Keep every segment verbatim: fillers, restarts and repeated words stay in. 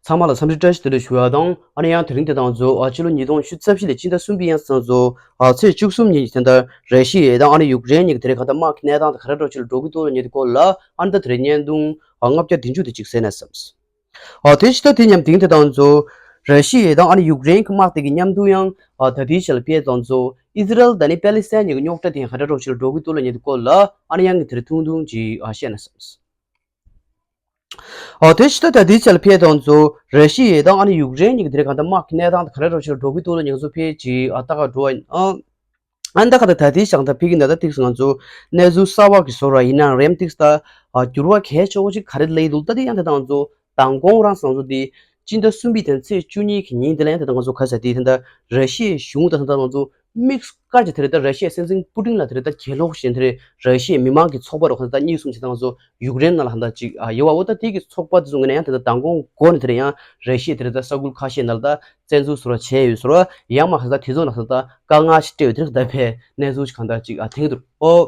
ཚང་མ་ལ་འཚམས་འདྲི་བཀྲ་ཤིས་བདེ་ལེགས་ཞུ་ཡ་དང་། ཨ་ནི་ཡང་དེ་རིང་དེ་དང་ཚོ་ཨ་ཕྱི་ལོ་ཉིས་སྟོང་ཉི་ཤུ་རྩ་བཞི་ལོའི་སྤྱི་ཟླ་གསུམ་པའི་ཡང་སང་ཚོ་ཨ་ཚེས་བཅུ་གསུམ་ཉིན་གྱི་དེ་འདྲ་ར་ཤི་ཡ་དང་ཨ་ནི་ཡུཀ་རེན་གཉིས་ཀྱི་དེ་རིང་གང་ལྟར་དམག་གི་གནས་སྟངས་དེ་ག་འདྲ་འདྲ་ཅིག་ལ་འགྲོ་གི་འདུག་ལབ་མཁན་དེ་སྐོར་ལ་ཨ་ནི་ད་དེ་རིང་བརྙན་ཐུང་ཨ་ལྔ་བརྒྱ་བདུན་ཅུ་དེ་ཅིག་གསན་ན་བསམས། ཨ་དེ་ཕྱི་ཟླ་དེ་མཉམ་དེང་དེ་དང་ཚོ་ར་ཤི་ཡ་དང་ཨ་ནི་ཡུཀ་རེན་གྱི་དམག་དེ་གི་མཉམ་དུ་ཡང་ཨ་ད་ལྟའི་ཆར་ལ་ཕེབས་དང་ཚོ་ཨི་ཟི་རལ་དང་ནི་པེ་ལི་སི་ཐན་གཉིས་ཀྱི་རྙོག་དྲ་དེ་ག་འདྲ་ཅིག་ལ་འགྲོ་གི་འདུག་ལབ་མཁན་དེ་སྐོར་ལ་ཨ་ནི་ཡང་གི་དེ་རིང་ཐུང་ཐུང་ཅིག་ཨ་བཤད་ན་བསམས། ཨོ་དེ་ཕྱི་ཟླ་ད་ལྟའི་ཆར་ལ་ཕེབས་དང་ཚོ་ར་ཤི་ཡ་དང་ཨ་ནི་ཡུཀ་རེན་གཉིས་ཀྱི་དེ་རིང་གང་ལྟར་དམག་གི་གནས་སྟངས་དེ་ག་འདྲ་འདྲ་ཞིག་ལ་འགྲོ་གི་འདུག་ལབ་མཁན་ཚོ་ཕལ་ཆེར་ཨ་ལྟ་ག་འགྲོ་བ་ཡིན། ཨ་ཨ་ནི་ད་ག་ད་ད་ལྟའི་ཆར་ད་ཕ་གི་ན་ད་ཏིག་ང་ཚོ་གནས་ཚུལ་གསར་བ་གི་བཟོ་འདྲ་ཡིན་ན་རེམ་ཏིག་ད་ཨ་འགྱུར་བ་གལ་ཆེ་བོ་ཅིག་ག་རེ་སླེབས་འདུག་ད་དེ་ཡང་དེ་དང་ཚོ་མདང་དགོང་རང་སང་ཚོ་དེ་སྤྱི་ཟླ་གསུམ་པའི་དེ་ཚེས་བཅུ་གཉིས་ཀྱི་ཉིན་དེ་ལ་ཡང་དེ་ད་ང་ཚོ་ག་ས་དེ་དེ་ད་ར་ཤི་ཡའི་གཞུང་ད་ད་ད་ང་ཚོ་དམིགས་བཀར་གྱི་དེ་རེད། ད་ར་ཤི་ཡའི་སྲིད་འཛིན་པུ་ཏིན་ལ་དེ་རེད། ད་གྱེན་ལོག་བཞིན་དེ་རེད། ར་ཤི་ཡའི་མི་མང་གི་ཚོགས་པ་རོགས་ད་གཉིས་གསུམ་བྱས་ད་ང་ཚོ་ཡུཀ་རེན་ནང་ལ་གང་ལྟར་ཅིག་ཨ་ཡོད་པ། འོ་ད་དེ་གི་ཚོགས་པ་དེ་ཚོ་ངོས་ནས་ཡང་དེ་ད་མདང་དགོང་འགོ་ནས་དེ་རེད། ཡང་ར་ཤི་ཡའི་དེ་རེད། ད་ས་ཁུལ་ཁ་ཤས་ནང་ལ་ད་བཙན་འཛུལ་ཟེར་བ་བྱས་ཡོད་ཟེར་བ། ཡང་མ་གང་ལྟར་དེ་ཚོ་ནང་ལ་ད་དཀའ་ངལ་ཞིག་སྤྲད་ཡོད། དེ་རེད། ད་ཕའི་གནས་ཚུལ་ཞིག་གང་ལྟར་ཅིག་ཨ་ཐེངས་དུ་ཨོ།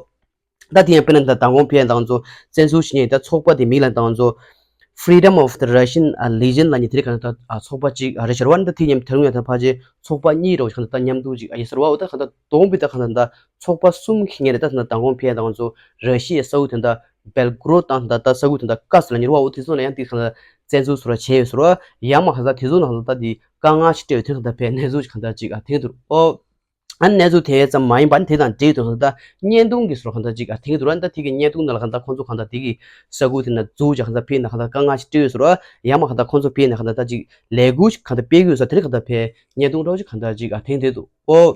ད་དེ་ཡང་དཔེར་ན་ད་མདང་དགོང་ཕེབས་ཡ་ད་ང་ཚོ་བཙན་འཛུལ་བྱེད་མཁན་ད་ཚོགས་པ་དེ་མིང་ལ་ད་ང་ཚོ་Freedom of the Russian Legion ལབ་མཁན་དེ་རིང་གང་ལྟར་ཚོགས་པ་གཅིག་རེད་ཤག་ར་བ། ད་དེ་མཉམ་དེ་རིང་ཡང་ད་ཕལ་ཆེར་ཚོགས་པ་གཉིས་རོགས་གང་ལྟར་མཉམ་དུ་གཅིག་ཡིན་ཟེར་བ། འོ་ད་གང་ལྟར་དོགས་པའི་ད་གང་ལྟར་ད་ཚོགས་པ་གསུམ་གྱི་ངོས་ནས་ད་ད་མདང་དགོང་ཕེབས་ཡ་ད་ང་ཚོ་ར་ཤི་ཡའི་ས་ཁུལ་དེ་འདྲ་སྦེལ་གོ་རོད་དང་ད་ད་ས་ཁུལ་དེ་འདྲ་ཀ་ས་ལབ་མཁན་རེད་བ། འོ་དེ་ཚོ་ལ་ཡང་དེ་གང་ལྟར་བཙན་འཛུལ་ཟེར་བ་བྱས་ཡོད་ཟེར་བ། ཡང་མ་གང་ལྟར་དེ་ཚོ་ནང་ལ་ད་དེ་དཀའ་ངལ་ཞིག་སྤྲད་ཡོད། དེ་གང་ལྟར་ཕའི་གནས་ཚུལ་ཞིག་གང་ལྟར་ཅིག་ཨ་ཐེངས་དུ་ཨོ། ཨ་ནི་གནས་ཚུལ་དེ་ཙམ་མ་ཡིན་པར་དེ་དང་འབྲེལ་དུ་ད་བརྙན་ཐུང་གི་སོགས་གང་ལྟར་ཅིག་ཨ་ཐེངས་དུ་ར། ད་དེ་གི་བརྙན་ཐུང་ནང་ལ་གང་ལྟར་ཁོང་ཚོ་གང་ལྟར་དེ་གི་ས་ཁུལ་དེ་ན་འཛུལ་བྱས་གང་ལྟར་ཕེབས་ན་གང་ལྟར་དཀའ་ངལ་ཞིག་སྤྲད་ཡོད་ཟེར་བ། ཡང་མ་གང་ལྟར་ཁོང་ཚོ་ཕེབས་ན་གང་ལྟར་ད་ཅིག་ལས་འགུལ་ཞིག་གང་ལྟར་སྤེལ་གི་ཡོད་ཟེར། དེ་རིང་གང་ལྟར་ཕའི་བརྙན་ཐུང་འདྲ་བོ་ཞིག་གང་ལྟར་ཅིག་ཨ་ཐེངས་དེ་དུ་ཨོ།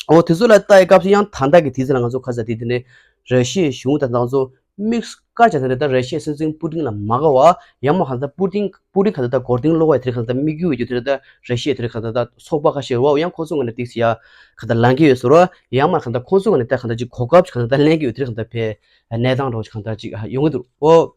ཨོ་དེ་ཚོ་ལ་ལྟ་ཡི་སྐབས་སུ་ཡང་ད་ལྟ་གི་དུས་ཚོད་ལ་ང་ཚོ་ཁ་ས་དེ་དེ་ནས་ར་ཤི་ཡའི་གཞུང་དང་ང་ཚོ་དམིགས་བཀར་བྱས་ནས་ད་ར་ཤི་ཡའི་སྲིད་འཛིན་པུ་ཏིན་ལ་མ་དགའ་བ། ཡང་མ་གང་ལྟར་པུ་ཏིན་པུ་ཏིན་གང་ལྟར་ད་མགོ་རྟིང་སློག་པའི་དེར་གང་ལྟར་དམིགས་ཡུལ་ཡོད་རྒྱུ་དེར་ད་ར་ཤི་ཡའི་དེར་གང་ལྟར་ད་ཚོགས་པ་ཁ་ཤས་རོ་ཡང་ཁོ་ཚོ་ངོས་ནས་ཏིག་སི་ཡ་གང་ལྟར་ལངས་ཀྱི་ཡོད་ཟེར་རོ། ཡང་མ་གང་ལྟར་ཁོ་ཚོ་ངོས་ནས་ད་གང་ལྟར་ཅིག་གོ་སྐབས་ཅིག་གང་ལྟར་ད་ལེན་གྱི་ཡོད་དེར་གང་ལྟར་ཕའི་གནས་སྟངས་རོ་ཅིག་གང་ལྟར་ཅིག་ཡོང་གི་འདུག་ཨོ།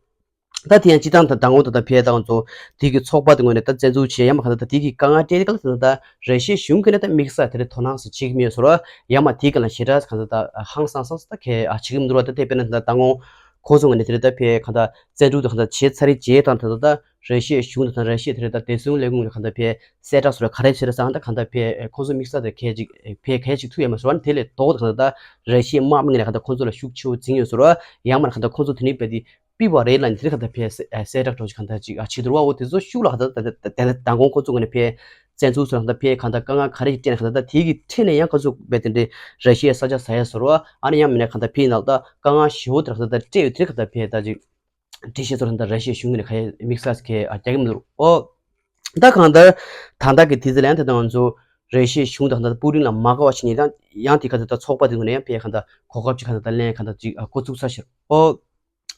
ད་དེ་ཡང་སྤྱི་བཏང་ད་དང་པོ་ད་ད་ཕའི་ད་ང་ཚོ་དེ་གི་ཚོགས་པ་དེ་ངོས་ནས་ད་བཙན་འཛུལ་བྱས་ཡང་མ་གང་ལྟར་ད་དེ་གི་དཀའ་ངལ་སྤྲད་དེ་གང་ལྟར་ད་ར་ཤི་ཡའི་གཞུང་གིས་ནས་ད་དམིགས་བསལ་དེ་རེད་དོ་སྣང་སུ་བྱེད་ཀྱི་མེད་ཟེར་རོ། ཡང་མ་དེ་ག་ལ་ཞེ་དྲག་གང་ལྟར་ད་ཧང་སང་སང་ད་གས་ཨ་བྱེད་ཀྱི་མི་འདུག་ར། ད་དེ་དཔེར་ན་ད་ད་ངོ་ཁོ་ཚོ་ངོས་ནས་དེ་རེད་ད་ཕའི་གང་ལྟར་བཙན་འཛུལ་དུ་གང་ལྟར་བྱས་ཚར་རེད་བྱས་དང་ད་ད་ད་ར་ཤི་ཡའི་གཞུང་དང་ད་ར་ཤི་ཡའི་དེ་རེད་ད་བདེ་སྲུང་ལས་ཁུངས་ལ་གང་ལྟར་ཕའི་གསལ་བསྒྲགས་སུ་ག་རེ་བྱས་རེད་ཟེར་ན་ད་གང་ལྟར་ཕའི་ཁོ་ཚོ་དམིགས་བསལ་དེ་གས་ཅིག་ཕའི་གས་ཅིག་ཐུག་ཡོད་མ་ཟེར་བ། ནི་དེ་ལས་ལྡོག་ད་གང་ལྟར་ད་ར་ཤི་ཡའི་དམག་མི་ངོས་ནས་གང་ལྟར་ཁོ་ཚོ་ལ་ཤུགས་ཆེ་བོ་འཛིན་ཡོད་ཟེར་བ། ཡང་མ་གང་ལྟར་ཁོ་ཚོ་དེ་ནས་བས་དེ་པི་བ་རེད་ལ་ནི་དེ་གང་ལྟར་ཕའི་གསལ་བསྒྲགས་འདྲ་བོ་ཞིག་གང་ལྟར་ཅིག་ཨ་བྱེད་འདུག་ར་བ། འོ་དེ་ཚོ་ཤུགས་ལ་གང་ལྟར་ད་ད་ད་ད་མདང་དགོང་ཁོ་ཚོ་ངོས་ནས་ཕའི་བཙན་འཛུལ་སོགས་གང་ལྟར་ཕའི་གང་ལྟར་དཀའ་ངལ་ག་རེ་ཞིག་སྤྲད་ན་གང་ལྟར་ད་དེ་གི་ཁྲིད་ནས་ཡང་ཁོ་ཚོ་བས་དེ་འདྲའི་ར་ཤི་ཡའི་ས་ཆ་ཟ་ཡ་ཟེར་བ། ཨ་ནི་ཡང་མིན་ན་གང་ལྟར་ཕའི་ནང་ད་དཀའ་ངལ་ཞེ་བོ་དེ་གང་ལྟར་ད་སྤྲད་ཡོད་དེ་གང་ལྟར་ཕའི་ད་ཅིག་འགྲེལ་བཤད་ཚོ་གང་ལྟར་ར་ཤི་ཡའི་གཞུང་ངོས་ནས་ག་ཡ་དམིགས་བསལ་གྱི་ཨ་རྒྱག་གི་མི་འདུག་ཨོ། ད་གང་ལྟར་ད་ལྟ་གི་དུས་ཚོད་ལ་ཡང་དེ་ལྟར་ང་ཚོ་ར་ཤི་ཡའི་གཞུང་དང་ད་ལྟ་པུ་ཏིན་ལ་མ་དགའ་བ་བྱེད་ནས་ཡང་ཡང་དེ་ག་ད་ལྟ་ཚོགས་པ་དེ་ངོས་ནས་ཡང་ཕའི་གང་ལྟར་གོ་སྐབས་ཅིག་གང་ལྟར་ད་ལེན་གང་ལྟར་ཅིག་ཨ་འགོ་བཙུགས་ཚར་ཤག་ཨོ།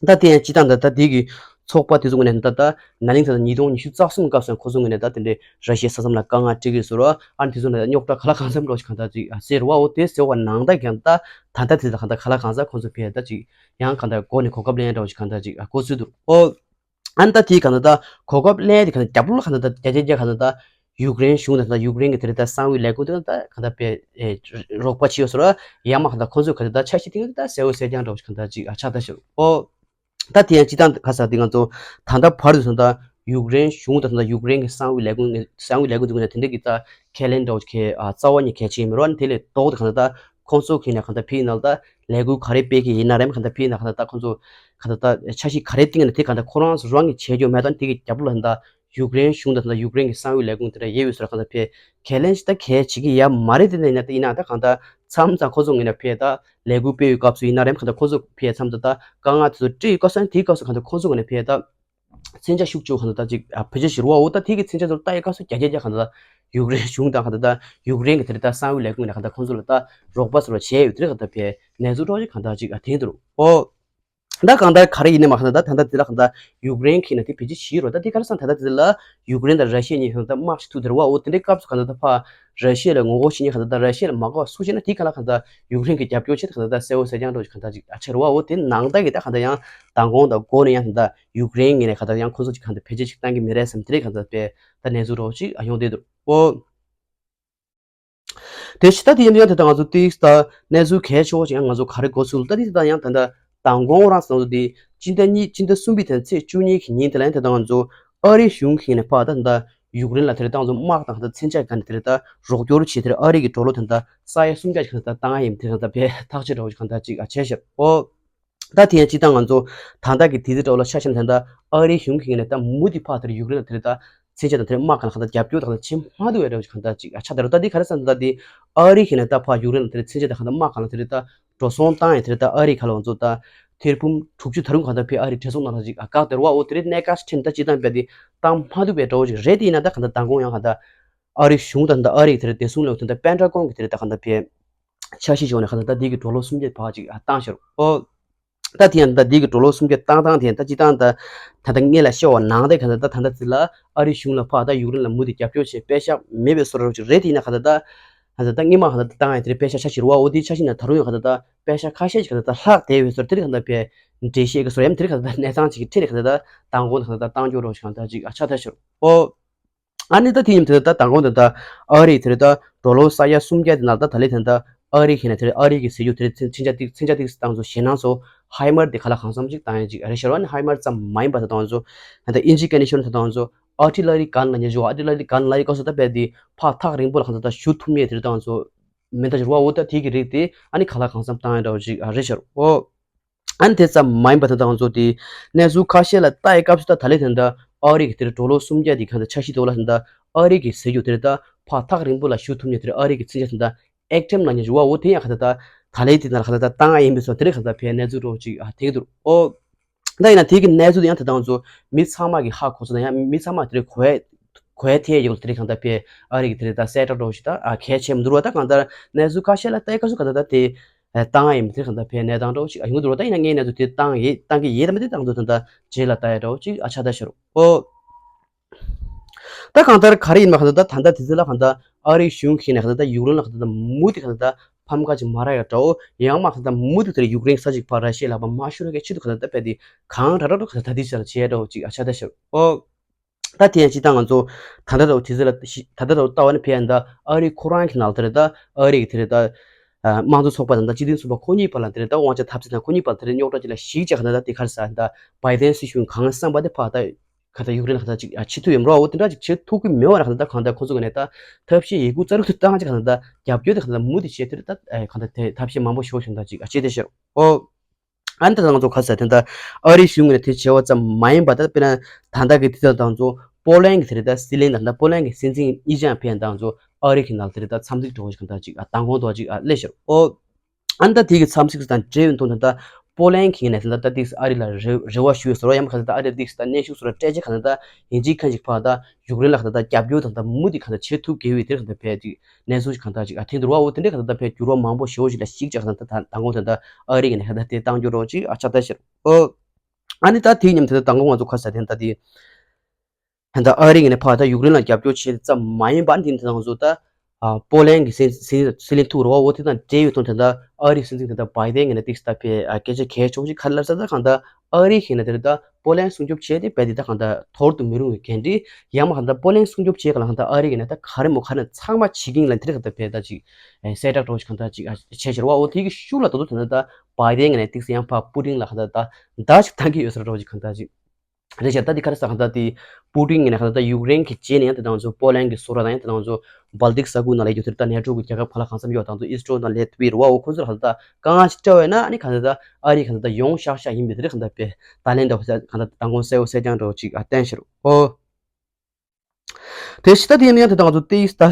ད་དེ་ཡང་སྤྱི་བཏང་ད་ལྟ་དེ་གི་ཚོགས་པ་དེ་ཚོ་ངོས་ནས་ད་ལྟ་ན་ནིང་ད་ལྟ་ཉིས་སྟོང་ཉི་ཤུ་རྩ་གསུམ་སྐབས་སུ་ཁོ་ཚོ་ངོས་ནས་ད་དེ་འདྲའི་ར་ཤི་ཡའི་ས་མཚམས་ལ་དཀའ་ངལ་སྤྲད་ཀྱི་ཡོད་ཟེར་བ། ཨ་ནི་དེ་ཚོ་ནས་རྙོག་དྲ་ག་ལ་གང་འཚམ་འདྲ་བོ་ཞིག་གང་ལྟར་ཅིག་ཨ་སེལ་རེད་བ། འོ་དེ་སེལ་བ་ནང་ད་གང་ལྟར་ད་ལྟ་དེ་ལ་གང་ལྟར་ག་ལ་གང་འཚམ་ཁོ་ཚོ་ཕའི་ད་ཅིག་ཡང་གང་ལྟར་འགོ་ནས་གོ་སྐབས་ལེན་འདྲ་བོ་ཞིག་གང་ལྟར་ཅིག་ཨ་འགོ་ཚུགས་འདུག་ཨོ། ཨ་ནི་ད་དེའི་གང་ལྟར་ད་གོ་སྐབས་ལེན་དེ་གང་ལྟར་རྒྱབ་ལོགས་ལ་གང་ལྟར་ད་རྒྱ་ཆེ་རྒྱ་གང་ལྟར་ད་ཡུཀ་རེན་གཞུང་དང་ད་ཡུཀ་རེན་གྱི་དེ་རིང་ད་གསང་བའི་ལས་ཁུངས་དེ་གང་ལྟར་གང་ལྟར་པའི་ཨེ་རོགས་པ་བྱས་ཡོད་ཟེར་བ། ཡང་མ་གང་ལྟར་ཁོང་ཚོས་གང་ལྟར་ད་འཆར་གཞི་དེ་གང་ལྟར་ད་གསལ་བོ་གསལ་རྐྱང་འདྲ་བོ་ཞིག་གང་ལྟར་ཅིག་ཨ་ཆགས་ད་ཤག་ཨོ། ད་དེ་ཡང་སྤྱི་བཏང་ག་ས་དེ་ང་ཚོ་ད་ལྟ་བར་དུ་སོང་ད་ཡུཀ་རེན་གཞུང་དང་ད་ཡུཀ་རེན་གྱི་གསང་བའི་ལས་ཁུངས་གསང་བའི་ལས་ཁུངས་དེ་ཀུན་ནས་དེ་འདྲ་གི་ད་ཁས་ལེན་འདྲ་བོ་ཁས་ཨ་རྩ་བ་ཉིད་གལ་ཆེ་མི་རོ། ཨ་ནི་དེ་ལས་ལྡོག་ཏུ་གང་ལྟར་ད་ཁོང་ཚོ་གི་ནས་གང་ལྟར་ཕི་ནང་ལ་ད་ལས་འགུལ་ག་རེ་སྤེལ་གི་ཡིན་ན་རེམ་གང་ལྟར་ཕི་ནང་གང་ལྟར་ད་ཁོང་ཚོ་གང་ལྟར་ད་འཆར་གཞི་ག་རེ་བཏིང་ནས་དེ་གང་ལྟར་ཁོ་རང་ཚོ་རང་གི་བྱེད་རྒྱུ་མེད་དང་དེ་གི་རྒྱབ་ལོགས་ལ་ད་ཡུཀ་རེན་གཞུང་དང་ད་ཡུཀ་རེན་གྱི་གསང་བའི་ལས་ཁུངས་དེ་འདྲ་ཡོད་ཡོད་ཟེར་གང་ལྟར་ཕི་ཁས་ལེན་ཞིག་ད་གལ་ཆེ་གི་ཡ་མ་རེད། དེ་འདྲ་ཡིན་ན་ད་ཡིན་ན་ད་གང་ལྟར་མཚམས་མཚམས་ཁོ་ཚོ་ངོས་ནས་ཕི་ད་ལས་འགུལ་སྤེལ་ཡོད་སྐབས་སུ་ཡིན་ན་རེམ་གང་ལྟར་ཁོ་ཚོ་ཕི་མཚམས་ད་ད་དཀའ་ངལ་དེ་ཚོ་སྤྲད་ཡོད་སྐབས་སུ་ཡིན་ན་དེའི་སྐབས་སུ་གང་ལྟར་ཁོ་ཚོ་ངོས་ནས་ཕི་ད། མཚོན་ཆ་ཤུགས་ཆེ་བོ་གང་ལྟར་ད་ཅིག་ཨ་བེད་སྤྱོད་བྱེད་རོགས། འོ་ད་དེ་གི་མཚོན་ཆ་ཚོར་ལྟ་ཡི་སྐབས་སུ་རྒྱ་རྒྱ་རྒྱ་གང་ལྟར་ད་ཡུཀ་རེན་གཞུང་དང་གང་ལྟར་ད་ཡུཀ་རེན་གི་དེ་རེད་ད་གསང་བའི་ལས་ཁུངས་ནས་གང་ལྟར་ཁོང་ཚོ་ལ་ད་རོགས་པ་ཚོར་བྱས་ཡོད་དེ་རེད། གང་ལྟར་ཕའི་གནས་ཚུལ་འདྲ་བོ་ཞིག་གང་ལྟར་ཅིག་ཨ་ཐེངས་དུ་རུ་འོ། ད་གང་ལྟར་ག་རེ་ཡིན་ནའི་མ་གང་ལྟར་ད་ད་ལྟ་དེ་ལ་གང་ལྟར་ཡུཀ་རེན་གི་ནས་དེ་བེད་སྤྱོད་བྱེད་རོགས། ད་དེ་ག་རེ་སང་ད་ལྟ་དེ་ལ་ཡུཀ་རེན་དང་ར་ཤི་ཡ་གཉིས་གང་ལྟར་དམག་ཞིག་ཐུག་དེ་རེད་བ། འོ་དེ་འདྲའི་སྐབས་སུ་གང་ལྟར་ད་ཕ་ར་ཤི་ཡ་ལ་ངོ་རྒོལ་བྱེད་མཁན་གང་ལྟར་ད་ར་ཤི་ཡ་ལ་མ་དགའ་བ་སུ་བྱས་ན་དེ་གང་ལ་གང་ལྟར་ཡུཀ་རེན་གི་རྒྱབ་སྐྱོར་བྱེད་དེ་གང་ལྟར་ད་གསལ་བོ་གསལ་རྐྱང་འདྲ་བོ་ཞིག་གང་ལྟར་ཅིག་ཨ་ཆགས་རེད་བ། འོ་དེ་ནང་ལྟ་གི་ད་གང་ལྟར་ཡང་མདང་དགོང་དང་འགོ་ནས་ཡང་ད་ལྟ་ཡུཀ་རེན་ངོས་ནས་གང་ལྟར་ཡང་ཁོ་ཚོ་ཅིག་གང་ལྟར་བེད་སྤྱོད་ཅིག་བཏང་གི་མི་རེད་བསམ་དེ་རེད། གང་ལྟར་དཔེ་ད་གནས་ཚུལ་འདྲ་བོ་ཅིག་ཨ་ཡོང་བསྡད་འདུག་ཨོ། དེ་ཕྱི་ད་དེ་ཡིན་ཡང་ད་ལྟ་ང་ཚོ་ཏིག་ད་གནས་ཚུལ་གལ་ཆེ་བོ་ཅིག་ཡང་ང་ཚོ་ག་རེ་འགོ་ཚུགས་ད་དེ་ད་ཡང་ད་ལྟ་མདང་དགོང་རང་སང་ཚོ་དེ་སྤྱི་ཟླ་གཉིས་སྤྱི་ཟླ་གསུམ་པའི་དེ་ཚེས་བཅུ་གཉིས་ཀྱི་ཉིན་དེ་ལ་ཡང་ད་ལྟ་ང་ཚོ་ ཨ་རིའི་གཞུང་གིས་ནས་ཕར་ད་ད་ཡུཀ་རེན་ལ་དེ་རེད་ད་ང་ཚོ་དམག་དང་ད་མཚོན་ཆ་ག་ནས་དེ་རེད་ད་རོགས་སྐྱོར་བྱེད་དེ་རེད། ཨ་རི་གི་ཌོ་ལར་དེ་ད་ས་ཡ་སུམ་བརྒྱ་ཞིག་ག་ད་བཏང་ཡ་ཡིན་དེ་ག་ད་བས་ཐག་ཆོད་འདྲ་བོ་ཞིག་ག་ད་ཅིག་ཨ་བྱས་ཤག་ཨོ། ད་དེ་ཡང་སྤྱི་བཏང་ང་ཚོ་ད་ལྟ་གི་དུས་ཚོད་འདྲ་བོ་ལ་ཆ་བཞག་ན་ད་ལྟ་ཨ་རིའི་གཞུང་གིས་ནས་ད་མུ་མཐུད་ཕར་དེར་ཡུཀ་རེན་ལ་དེ་རེད་ད་མཚོན་ཆ་དང་དེ་རེད་དམག་གང་ལ་གང་ལྟར་རྒྱབ་སྐྱོར་དང་ལ་བྱེད་མ་ཐུབ་པའི་འདྲ་བོ་ཞིག་གང་ལྟར་ཅིག་ཨ་ཆགས་བསྡད་རེད། ད་འདི་ག་རེ་ཟེར་ན་ད་འདི་ཨ་རི་གིས་ནས་ད་ཕར་ཡུཀ་རེན་ལ་དེ་རེད་མཚོན་ཆ་དང་གང་ལྟར་དམག་གང་ལ་དེ་རེད་ད་འགྲོ་སོང་བཏང་ཡང་དེ་རེད་ད་ཨ་རི་ག་ལ་ང་ཚོ་ད་ཐེར་འབུམ་དྲུག་ཅུ་ད་རུང་གང་ལྟར་ཕར་ཨ་རི་བྲེལ་ཚོགས་ནང་ལ་ཅིག་ཨ་བཀག་སྟེ་རེད་བ། འོ་དེ་རེད་གནད་འགག་ཆེ་ནི་ད་སྤྱི་བཏང་རྦད་དེ་བཏང་མ་ཐུབ་པའི་འདྲ་བོ་ཞིག་རེད། དེ་ཡིན་ན་ད་གང་ལྟར་མདང་དགོང་ཡང་གང་ལྟར་ཨ་རིའི་གཞུང་དང་ད་ཨ་རི་གི་དེ་རེད་བདེ་སྲུང་ལས་ཁུངས་དེ་ད་པེན་ཊ་གོན་གི་དེ་རེད་ད་གང་ལྟར་ཕར་འཆར་གཞི་བྱུང་ནས་གང་ལྟར་ད་འདི་གི་ཌོ་ལར་སུམ་བརྒྱ་ཕར་ཅིག་ཨ་བཏང་ཤག་ཨོ། ད་དེ་ཡང་ད་འདི་གི་ཌོ་ལར་སུམ་བརྒྱ་བཏང་སྟངས་དེ་ཡང་ད་སྤྱི་བཏང་ད་ད་ལྟ་སྔོན་ལ་བཤད་པ་ནང་བཞིན་གང་ལྟར་ད་ད་ལྟ་ཚིག་ལ་ཨ་རིའི་གཞུང་ལ་ཕར་ད་ཡུཀ་རེན་ལ་མུ་མཐུད་རྒྱབ་སྐྱོར་བྱེད་པའི་ཤག་མེད་པའི་བཟོ་འདྲ་ཅིག་རེད། དེ་ཡིན་ན་གང་ལྟར་ད་གང་ལྟར་ད་སྔོན་མ་གང་ལྟར་ད་བཏང་ཡ་དེ་རེད་པེ་ཤག་འཆར་གཞི་རེད་བ། འོ་དེའི་འཆར་གཞི་ནང་ད་རུང་ཡང་གང་ལྟར་ད་པེ་ཤག་ཁ་ཤས་ཤིག་གང་ལྟར་ད་ལྷག་བསྡད་པའི་བཟོ་འདྲ་དེ་གང་ལྟར་ཕར་འགྲེལ་བཤད་ཀྱི་བཟོ་འདྲ་ཡང་དེ་རེད་གང་ལྟར་ད་གནས་སྟངས་ཅིག་གི་འཕྲིན་ལས་གང་ལྟར་ད་མདང་དགོང་ད་གང་ལྟར་བཏང་རྒྱུ་འདྲ་བོ་ཞིག་གང་ལྟར་ཅིག་ཨ་ཆགས་བསྡད་ཤག་ཨོ། ཨ་ནི་ད་དེ་ཡིན་དུས་ད་མདང་དགོང་དེ་ད་ཨ་རི་དེ་རེད་ད་ཌོ་ལར་ས་ཡ་སུམ་བརྒྱ་དེ་ནང་ད་ད་ལེ་དེ་ད་ཨ་རི་གིས་ནས་དེ་རེད་ཨ་རི་གིས་ཟེར་རྒྱུ་དེ་རེད་མཚོན་ཆ་ཏིག་མཚོན་ཆ་ཏིག་བཏང་ཚོ་ཞེད་སྣང་ཚོ་ཧའི་མར་དེ་ག་ལ་གང་འཚམ་ཅིག་བཏང་ཡ་ཅིག་ཨ་རེ་ཤར་བ་ནི་ཧའི་མར་ཙམ་མ་ཡིན་པ་ད་དང་ཚོ་ད་ད་ཨིན་ཇི་སྐད་ནས་ཤོར་ན་ད་དང་ཚོ་ཨར་ཊི་ལ་རི་གན་ལ་ཉེ་ཞུ་ཨར་ཊི་ལ་རི་གན་ལ་ཡི་སྐབས་སུ་ད་དཔེ་དེ་ཕར་ཐག་རིང་པོ་ལ་གང་ད་ད་ཞུ་ཐུབ་མཁན་དེ་རེད་ད་དང་ཚོ་མེ་མདའ་ཞུ་བ་འོ་ད་དེ་གི་རིགས་དེ་ཨ་ནི་ག་ལ་གང་འཚམ་བཏང་ཡ་འདྲ་བོ་ཅིག་ཨ་རེ་ཤར་ཨོ། ཨ་ནི་དེ་ཙམ་མ་ཡིན་པ་དེ་དང་ཚོ་དེ་གནས་ཚུལ་ཁ་ཤས་ལ་ལྟ་ཡི་སྐབས་སུ་ད་ད་ལེ་དེ་འདྲ་ཨ་རི་གི་དེ་རེད་ཌོ་ལར་སུམ་བརྒྱ་དེ་གང་ད་འཆར་གཞི་ཐོག་ལ་དེ་འདྲ་ཨ་རི་གི་ཟེར་རྒྱུ་དེ་རེད་ད་ཕར་ཐག་རིང་པོ་ལ་ཞུ་ཐུབ་མཁན་དེ་རེད་ཨ་རི་གི་མཚོན་ཆ་དེ་འདྲ་ཨེག་ཊེམ་ལ་ཉེ་ཞུ་བ་འོ་དེ་ཡང་གང་ད་ད་ད་ལེ་དེ་འདྲ་གང་ད་ད་བཏང་ཡ་ཡིན་པའི་བཟོ་དེ་རེད་གང་ད་ཕར་གནས་ཚུལ་འདྲ་བོ་ཅིག་ཨ་དེ་གི་འདུག་ཨོ། ད་ཡིན་ན་དེ་གི་གནས་ཚུལ་དེ་ཡང་དེ་དང་ཚོ་མི་ཚང་མ་གི་ཧ་གོ་ཚོད་དང་ཡང་མི་ཚང་མ་དེ་རེད་གོ་ཡ་གོ་ཡ་ཐེ་ཡོང་དེ་རེད་གང་ད་ཕར་ཨ་རི་གི་དེ་རེད་ད་གསལ་བསྒྲགས་འདྲ་བོ་ཞིག་ད་ཨ་གལ་ཆེ་མི་འདུག་ར། ད་གང་ལྟར་གནས་ཚུལ་ཁ་ཤས་ལ་ལྟ་ཡི་སྐབས་སུ་གང་ལྟར་ད་དེ་ཨ་བཏང་ཡ་ཡིན་མི་དེ་གང་ལྟར་ཕར་གནས་སྟངས་འདྲ་བོ་ཞིག་ཨ་ཡོང་གི་འདུག་ར། ད་ཡིན་ན་ངས་གནས་ཚུལ་དེ་བཏང་ཡི་བཏང་གི་ཡོད་དམ་དེ་དང་ཚོ་ད་ད་རྗེས་ལ་ལྟ་ཡ་འདྲ་བོ་ཅིག་ཨ་ཆགས་ད་ཤར་ཨོ། ད་གང་ལྟར་ག་རེ་ཡིན་པ་གང་ལྟར་ད་ད་ལྟ་དེ་ཚོ་ལ་གང་ལྟར་ཨ་རིའི་གཞུང་གིས་ནས་གང་ལྟར་ད་ཡུཀ་རེན་ལ་གང་ལྟར་ད་མུ་མཐུད་གང་ལྟར་ད་ཕམ་ཁ་ཅིག་མ་རག་ཡ་འདྲ་བོ་ཡང་མ་གང་ལྟར་མུ་མཐུད་དེར་ཡུཀ་རེན་ས་ཅིག་ཕར་ར་ཤི་ཡའི་ལག་པ་མ་ཤོར་བའི་ཆེད་དུ་གང་ལྟར་ད་དཔེ་དེ་གང་དྲག་དྲག་གང་ལྟར་ད་དེ་ཅིག་ལ་བྱས་འདྲ་བོ་ཅིག་ཨ་ཆགས་ད་ཤར་ཨོ། ད་དེ་ཡང་སྤྱི་བཏང་ང་ཚོ་ད་ལྟ་འདྲ་བོ་དེ་ཚོ་ལ་ཤི་ད་ལྟ་འདྲ་བོ་ལྟ་བ་ནི་ཕར་ཡང་ད་ཨ་རི་ཁོ་རང་གི་ནང་ལ་དེ་རེད་ད་ཨ་རི་གི་དེ་རེད་ད་དམངས་གཙོ་ཚོགས་པ་དང་ད་སྤྱི་མཐུན་ཚོགས་པ་ཁོ་གཉིས་བར་ལ་དེ་རེད་ད་དབང་ཆ་འཐབ་རྩོད་དང་ཁོ་གཉིས་བར་དེ་རེད་རྙོག་དྲ་ཅིག་ལ་ཞིག་ཅིག་གང་ལྟར་ད་དེ་ག་རེ་ཟེར་ད་བའི་ཏན་སྲིད་གཞུང་གང་བསམ་པ་དེ་ཕར་ད། ག་ད་ཡུཀ་རེན་ལ་ག་ད་ཅིག་ཨ་བྱེད་ཐུབ་ཡོད་མ་རེད་བ། འོ་དེ་འདྲ་ཅིག་བྱེད་ཐུབ་ཀྱི་མེད་བ་ར། ག་ད་གང་ལྟར་ཁོ་ཚོ་ག་ནས་ད་ཐབས་ཤེས་ཡི་གུ་རྩ་རུ་ཏུ་བཏང་ཅིག་ག་ད་རྒྱབ་སྐྱོར་དེ་ག་ད་མུ་མཐུད་བྱེད་དེ་རེད་ད་ག་ད་དེ་ཐབས་ཤེས་མང་པོ་ཞིག་ག་ད་ཅིག་ཨ་བྱེད་དེ་ཤར་ཨོ། ཨ་ནི་ད་ང་ཚོ་ག་ས་དེ་ད་ཨ་རིའི་གཞུང་ནས་དེ་བྱས་པ་ཙམ་མ་ཡིན་པ་ད་དཔེར་ན་ད་ལྟ་གི་དེ་ད་ང་ཚོ་པོ་ལན་གི་དེ་རེད་ད་སྲིད་བློན་ད་ད་པོ་ལན་གི་སྲིད་འཛིན་ཨི་ཅང་ཕེ་ཡང་ད་ང་ཚོ་ཨ་རི་གི་ནང་དེ་རེད་ད་འཚམས་གཟིགས་འགྲོ་བ་ཞིག་ག་ད་ཅིག་ཨ་མདང་དགོང་དུ་ཅིག་ཨ་སླེབས་ཤར་ཨོ། ཨ་ནི་ད་དེ་གི་འཚམས་གཟིགས་དང་འབྲེལ་བའི་དོན་དུ་ད་པོ་ལན་གྱི་ནས་ད་ད་ཏིག་ཨ་རི་ལ་རེ་རེ་བ་ཞུས་ཟེར་བ་ཡང་ག་ད་ཨ་རི་ཏིག་ད་གནོན་ཤུགས་ཟེར་བ་སྤྲད་ཅིག་ག་ད་ཡིན་གཅིག་མཁན་ཅིག་ཕར་ད་ཡུཀ་རེན་ལ་ག་ད་རྒྱབ་སྐྱོར་དང་ད་མུ་མཐུད་ག་ད་བྱེད་ཐུབ་དགོས་པའི་དེར་ག་ད་ཕེ་ཅིག་གནས་ཚུལ་ཅིག་ག་ད་ཅིག་ཨ་ཐེངས་འདུར་བ་འོ་དེ་འདྲ་ག་ད་ད་ཕེ་འགྱུར་བ་མང་པོ་ཞེ་པོ་ཞིག་ལ་ཞིག་ཅིག་ག་ད་ད་མདང་དགོང་དེ་ད་ཨ་རི་གི་ནས་ག་ད་དེ་བཏང་རྒྱུ་རོགས་ཅིག་ཨ་ཆགས་ད་ཤར་ཨོ། ཨ་ནི་ད་དེ་མཉམ་དེ་ད་མདང་དགོང་ང་ཚོ་ག་ས་དེ་ད་དེ། ད་ཨ་རི་གི་ནས་ཕར་ད་ཡུཀ་རེན་ལ་རྒྱབ་སྐྱོར་བྱེད་ཙམ་མ་ཡིན་པ་འདི་ད་ང་ཚོ་ད་ཨ་པོ་ལན་གི་སྲིད་སྲིད་སྲིད་བློན་ཐུག་རོགས་འོ་དེ་དང་འབྲེལ་ཡོད་དོན་དེ་ད་ཨ་རིའི་སྲིད་འཛིན་དེ་ད་བའི་ཏན་གི་ནས་ཏིག་ད་ཕེ་ཨ་སྐད་ཆ་གལ་ཆེ་བོ་ཞིག་ག་རེ་ལབ་ས་ད་གང་ད་ཨ་རི་གི་ནས་དེ་ད་པོ་ལན་སྲུང་སྐྱོབ་བྱས་ཏེ་བས་དེ་ད་གང་ད་ཐོར་དུ་མི་རུང་བའི་འགན་འཁྲི་ཡང་མ་གང་ད་པོ་ལན་སྲུང་སྐྱོབ་བྱས་ག་ལ་གང་ད་ཨ་རི་གི་ནས་ད་ག་རེ་མོ་ག་ནས་ཚང་མ་བྱེད་ཀྱིན་ལ་དེ་རིགས་གང་ད་ཕེ་ད་ཅིག་གསལ་བསྒྲགས་འགྲོ་ཞིག་གང་ད་ཅིག་ཨ་བྱས་ཤར་བ་འོ་དེ་གི་ཤུགས་ལ་ད་དུ་དེ་ད་བའི་ཏན་གི་ནས་ཏིག་ཡང་ཕར་པུ་ཏིན་ལ་གང་ད་ད་ད་ཞིག་ད་གི་ཡོད་ས་འགྲོ་ཞིག་གང་ད་ཅིག་རེད་ཤག་ད་འདི་ག་རེ་ཟེར་གང་ལྟར་དེ་པུ་ཏིན་ཡིན་ན་གང་ལྟར་ད་ཡུཀ་རེན་གྱི་རྗེས་ནས་ཡང་དེ་དང་ཚོ་པོ་ལན་གྱི་སོ་ར་དང་ཡང་དེ་དང་ཚོ་སྦལ་ཏིག་ས་ཁུལ་ནང་ལ་ཡོད་དེ་ད་ནེ་ཊོ་གི་རྒྱལ་ཁབ་ག་ལ་གང་འཚམ་ཡོད་དང་ཚོ་ཨི་སི་ཊོ་དང་ལེ་ཏི་བི་རུ་བ་འོ་ཁོ་ཚོར་གང་ལྟར་དཀའ་ངལ་ཞིག་སྤྲད་པ་ཡིན་ན་ཨ་ནི་གང་ལྟར་ད་ཨ་རི་གང་ལྟར་ད་ཡོང་ཤག་ཤག་ཡིན་པའི་དེ་རེད་གང་ལྟར་པས་ད་ལན་འདྲ་བོ་ཟེར་གང་ལྟར་མདང་དགོང་གསལ་བོ་གསལ་རྐྱང་འདྲ་བོ་ཅིག་ཨ་བསྟན་ཤར་འོ། དེ་ཕྱི་ད་དེ་ཡིན་ན་ཡང་དེ་དང་ང་ཚོ་ཏིས་ད་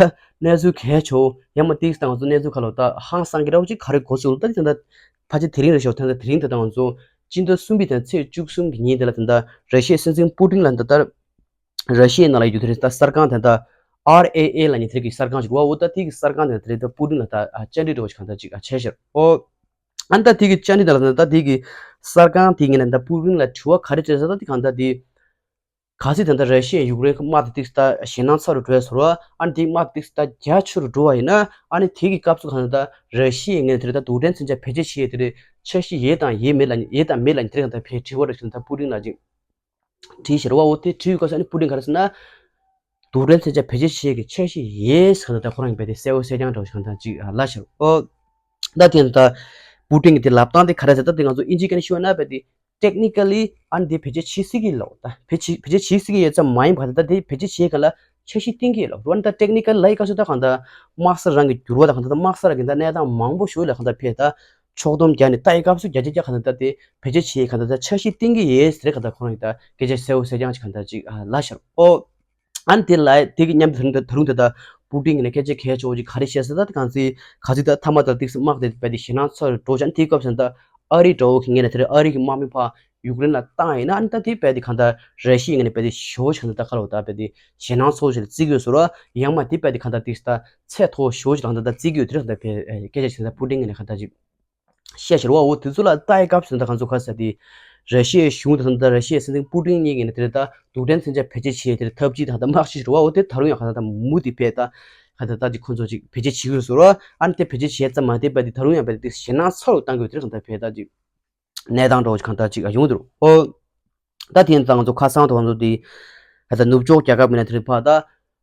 གནས་ཚུལ་གལ་ཆེ་བོ་ཡང་མ་ཏིས་ད་ང་ཚོ་གནས་ཚུལ་ཁ་ལོ་ད་ཧང་སང་གི་ར་བ་ཅིག་ག་རེ་གོ་སྲོལ་ད་དེ་ད་ཕལ་ཆེར་དེ་རིང་རེད་ཤག་དེ་ད་དེ་རིང་དེ་ད་ང་ཚོ་སྤྱི་ཟླ་གསུམ་པའི་དང་ཚེས་བཅུ་གསུམ་གི་ཉིན་དེ་ལ་དེ་ད་ར་ཤི་ཡའི་སྲིད་འཛིན་པུ་ཏིན་ལ་ད་ལྟ་ར་ཤི་ཡའི་ནང་ལ་ཡོད་དེ་རེད་ད་གསར་ཁང་དེ་ད་ཨར་ཨེ་ཨེ་ལ་ཉིན་དེ་རིང་གི་གསར་ཁང་ཞིག་རེད་བ། འོ་ད་དེ་གི་གསར་ཁང་དེ་ད་དེ་རེད་ད་པུ་ཏིན་ལ་ད་བཅར་འདྲི་འདྲ་བོ་ཞིག་གང་ད་ཅིག་བྱས་ཤར་འོ། ཨ་ད་དེ་གི་བཅར་འདྲི་དང་ད་དེ་གི་གསར་ཁང་དེ་ངས་ད་པུ་ཏིན་ལ་དྲི་བ་ག་རེ་དྲིས་ས་ད་དེ་གང་ད་དེ། གལ་སྲིད་ད་ལྟ་ར་ཤི་ཡས་ཡུཀ་རེན་གྱི་དམག་དེ་ཏིག་ཙམ་ཞེད་སྣང་ཚ་རུ་འགྲོ་ཡ་ཟེར་བ་ཨ་ནི་དེའི་དམག་ཏིག་ཙམ་རྒྱ་ཆེ་རུ་འགྲོ་བ་ཡིན་ན་ཨ་ནི་དེ་གི་སྐབས་སུ་གང་ལྟར་ར་ཤི་ཡས་ངས་དེ་རེད་ད་རྡུལ་ཕྲན་མཚོན་ཆ་བེད་སྤྱོད་བྱེད་ཡས་དེ་རེད་འཆར་གཞི་ཡོད་དང་ཡོད་མེད་ལ་ཡོད་དང་མེད་ལ་དེ་རེད་གང་ལྟར་ཕར་དྲི་བ་རེ་ཞིག་ད་པུ་ཏིན་ལ་ཅིག་དྲིས་ཤར་བ། འོ་དེ་དྲིས་ཡོད་སྐབས་སུ་ཨ་ནི་པུ་ཏིན་ག་རེ་ཟེར་ན་རྡུལ་ཕྲན་མཚོན་ཆ་བེད་སྤྱོད་བྱེད་ཡས་ཀྱི་འཆར་གཞི་ཡོད་ཟེར་གང་ལྟར་ཁོ་རང་གིས་རྦད་དེ་གསལ་བོ་གསལ་རྐྱང་འདྲ་བོ་ཞིག་གང་ལྟར་ཅིག་ལབ་ཤར་འོ། ད་དེ་ད་པུ་ཏིན་གྱི་དེ་ལབ་སྟངས་དེ་ག་རེ་ཟེར་ད་དེ་ང་ཚོ་ཨིན་ཇི་སྐད་ནས་ཞུས་ན་རྦད་དེ། ཊེག་ནི་ཀ་ལི་ཨ་ནི་དེ་བེད་སྤྱོད་བྱེད་སྲིད་ཀྱི་ལོ། ད་བེད་སྤྱོད་བེད་སྤྱོད་བྱེད་སྲིད་ཀྱི་ཡོད་ཙམ་མ་ཡིན་པར་ད་དེ་བེད་སྤྱོད་བྱེད་ག་ལ་འཆར་གཞི་བཏིང་གི་ཡོད་ལོ། རོ་ཨ་ནི་ད་ཊེག་ནི་ཀ་ལི་ལ་ཡི་སྐབས་སུ་ད་གང་ལྟར་དམག་ས་རང་གི་འགྱུར་བ་དང་གང་ལྟར་དམག་ས་རང་གི་ད་གནས་སྟངས་མང་པོ་ཞིག་ལ་གང་ལྟར་ཕེ་ད་ཕྱོགས་བསྡོམས་རྒྱག་ནས་ད་ཡི་སྐབས་སུ་བརྒྱ་ཆ་བརྒྱ་གང་ལྟར་ད་དེ་བེད་སྤྱོད་བྱེད་གང་ལྟར་ད་འཆར་གཞི་བཏིང་གི་ཡོད་ཟེར་གང་ལྟར་ཁོ་རང་གི་ད་སྐད་ཆ་གསལ་བོ་གསལ་རྐྱང་ཅིག་གང་ལྟར་ཅིག་ལབ་ཤར་ཨོ། ཨ་ནི་དེ་ལ་དེ་གི་མཉམ་དུ་ད་རུང་ད་ད་རུང་ད་ད་པུ་ཏིན་གྱི་ནས་སྐད་ཆ་གལ་ཆེ་བོ་ཅིག་ག་རེ་བཤད་ཟེར་ད་གང་ཚེ་ག་ཚེ་ད་ཐ་མ་ད་ཏིག་སི་དམག་དེ་རྦད་དེ་ཞེད་སྣང་ཚ་རུ་འགྲོ་ཅན་དེའི་སྐབས་སུ་ད་ཨ་རི་འདྲ་བོ་གི་ངས་ནས་དེ་རེད། ཨ་རི་གི་དམག་མི་ཕར་ཡུཀ་རེན་ལ་བཏང་ཡིན་ན་ཨ་ནི་ད་དེ་རྦད་དེ་གང་ལྟར་ར་ཤི་ཡའི་ངས་ནས་རྦད་དེ་ཞེ་བོ་ཞིག་གང་ལྟར་ད་ཁ་ལོ་ད་རྦད་དེ་ཞེད་སྣང་ཚ་བོ་ཞིག་ལ་བརྩི་གི་ཡོད་ཟེར་བ། ཡང་མ་དེ་རྦད་དེ་གང་ལྟར་ཏིག་སི་ད་ཚད་མཐོ་བོ་ཞེ་བོ་ཞིག་ལ་གང་ལྟར་ད་བརྩི་གི་ཡོད་དེ་རེད། གང་ལྟར་རྦད་སྐད་ཆ་བྱས་ན་པུ་ཏིན་གྱི་ནས་གང་ལྟར་ཅིག་བཤད་ཤར་བ། འོ་དེ་ཚོ་ལ་ལྟ་ཡི་སྐབས་སུ་ད་གང་ཚོ་ག་ས་དེ་ར་ཤི་ཡའི་གཞུང་དང་ད་ར་ཤི་ཡའི་སྲིད་འཛིན་པུ་ཏིན་གཉིས་ཀྱི་ནས་དེ་རེད་ད་རྡུལ་ཕྲན་མཚོན་ཆ་བེད་སྤྱོད་བྱས་དེ་རེད། འཐབ་ཇུས་དང་ད་དམག་ཤུགས་ཤར་བ། འོ་དེ་ད་རུང་ཡང་གང་ལྟར་ད་མུ་དེ་བས་ད་གང་ལྟར་ད་ཅིག་ཁོ་ཚོ་ཅིག་བེད་སྤྱོད་བྱེད་ཀྱི་ཡོད་ཟེར་བ། ཨ་ནི་དེ་བེད་སྤྱོད་བྱས་ཙམ་མ་དེ་བས་དེ་ད་རུང་ཡང་བས་དེ་ཞེད་སྣང་ཚ་རུ་བཏང་གི་ཡོད་དེ་རེད། གང་ལྟར་བས་ད་ཅིག་གནས་སྟངས་འདྲ་བོ་ཅིག་གང་ལྟར་ཅིག་ཡོང་གི་འདུག་འོ། ད་དེ་ཡིན་ཙང་ང་ཚོ་ཁ་སང་དུ་ང་ཚོ་དེ་ད་ནུབ་ཕྱོགས་རྒྱལ་ཁབ་མིན་ན་དེ་རིང་ཕར་ད་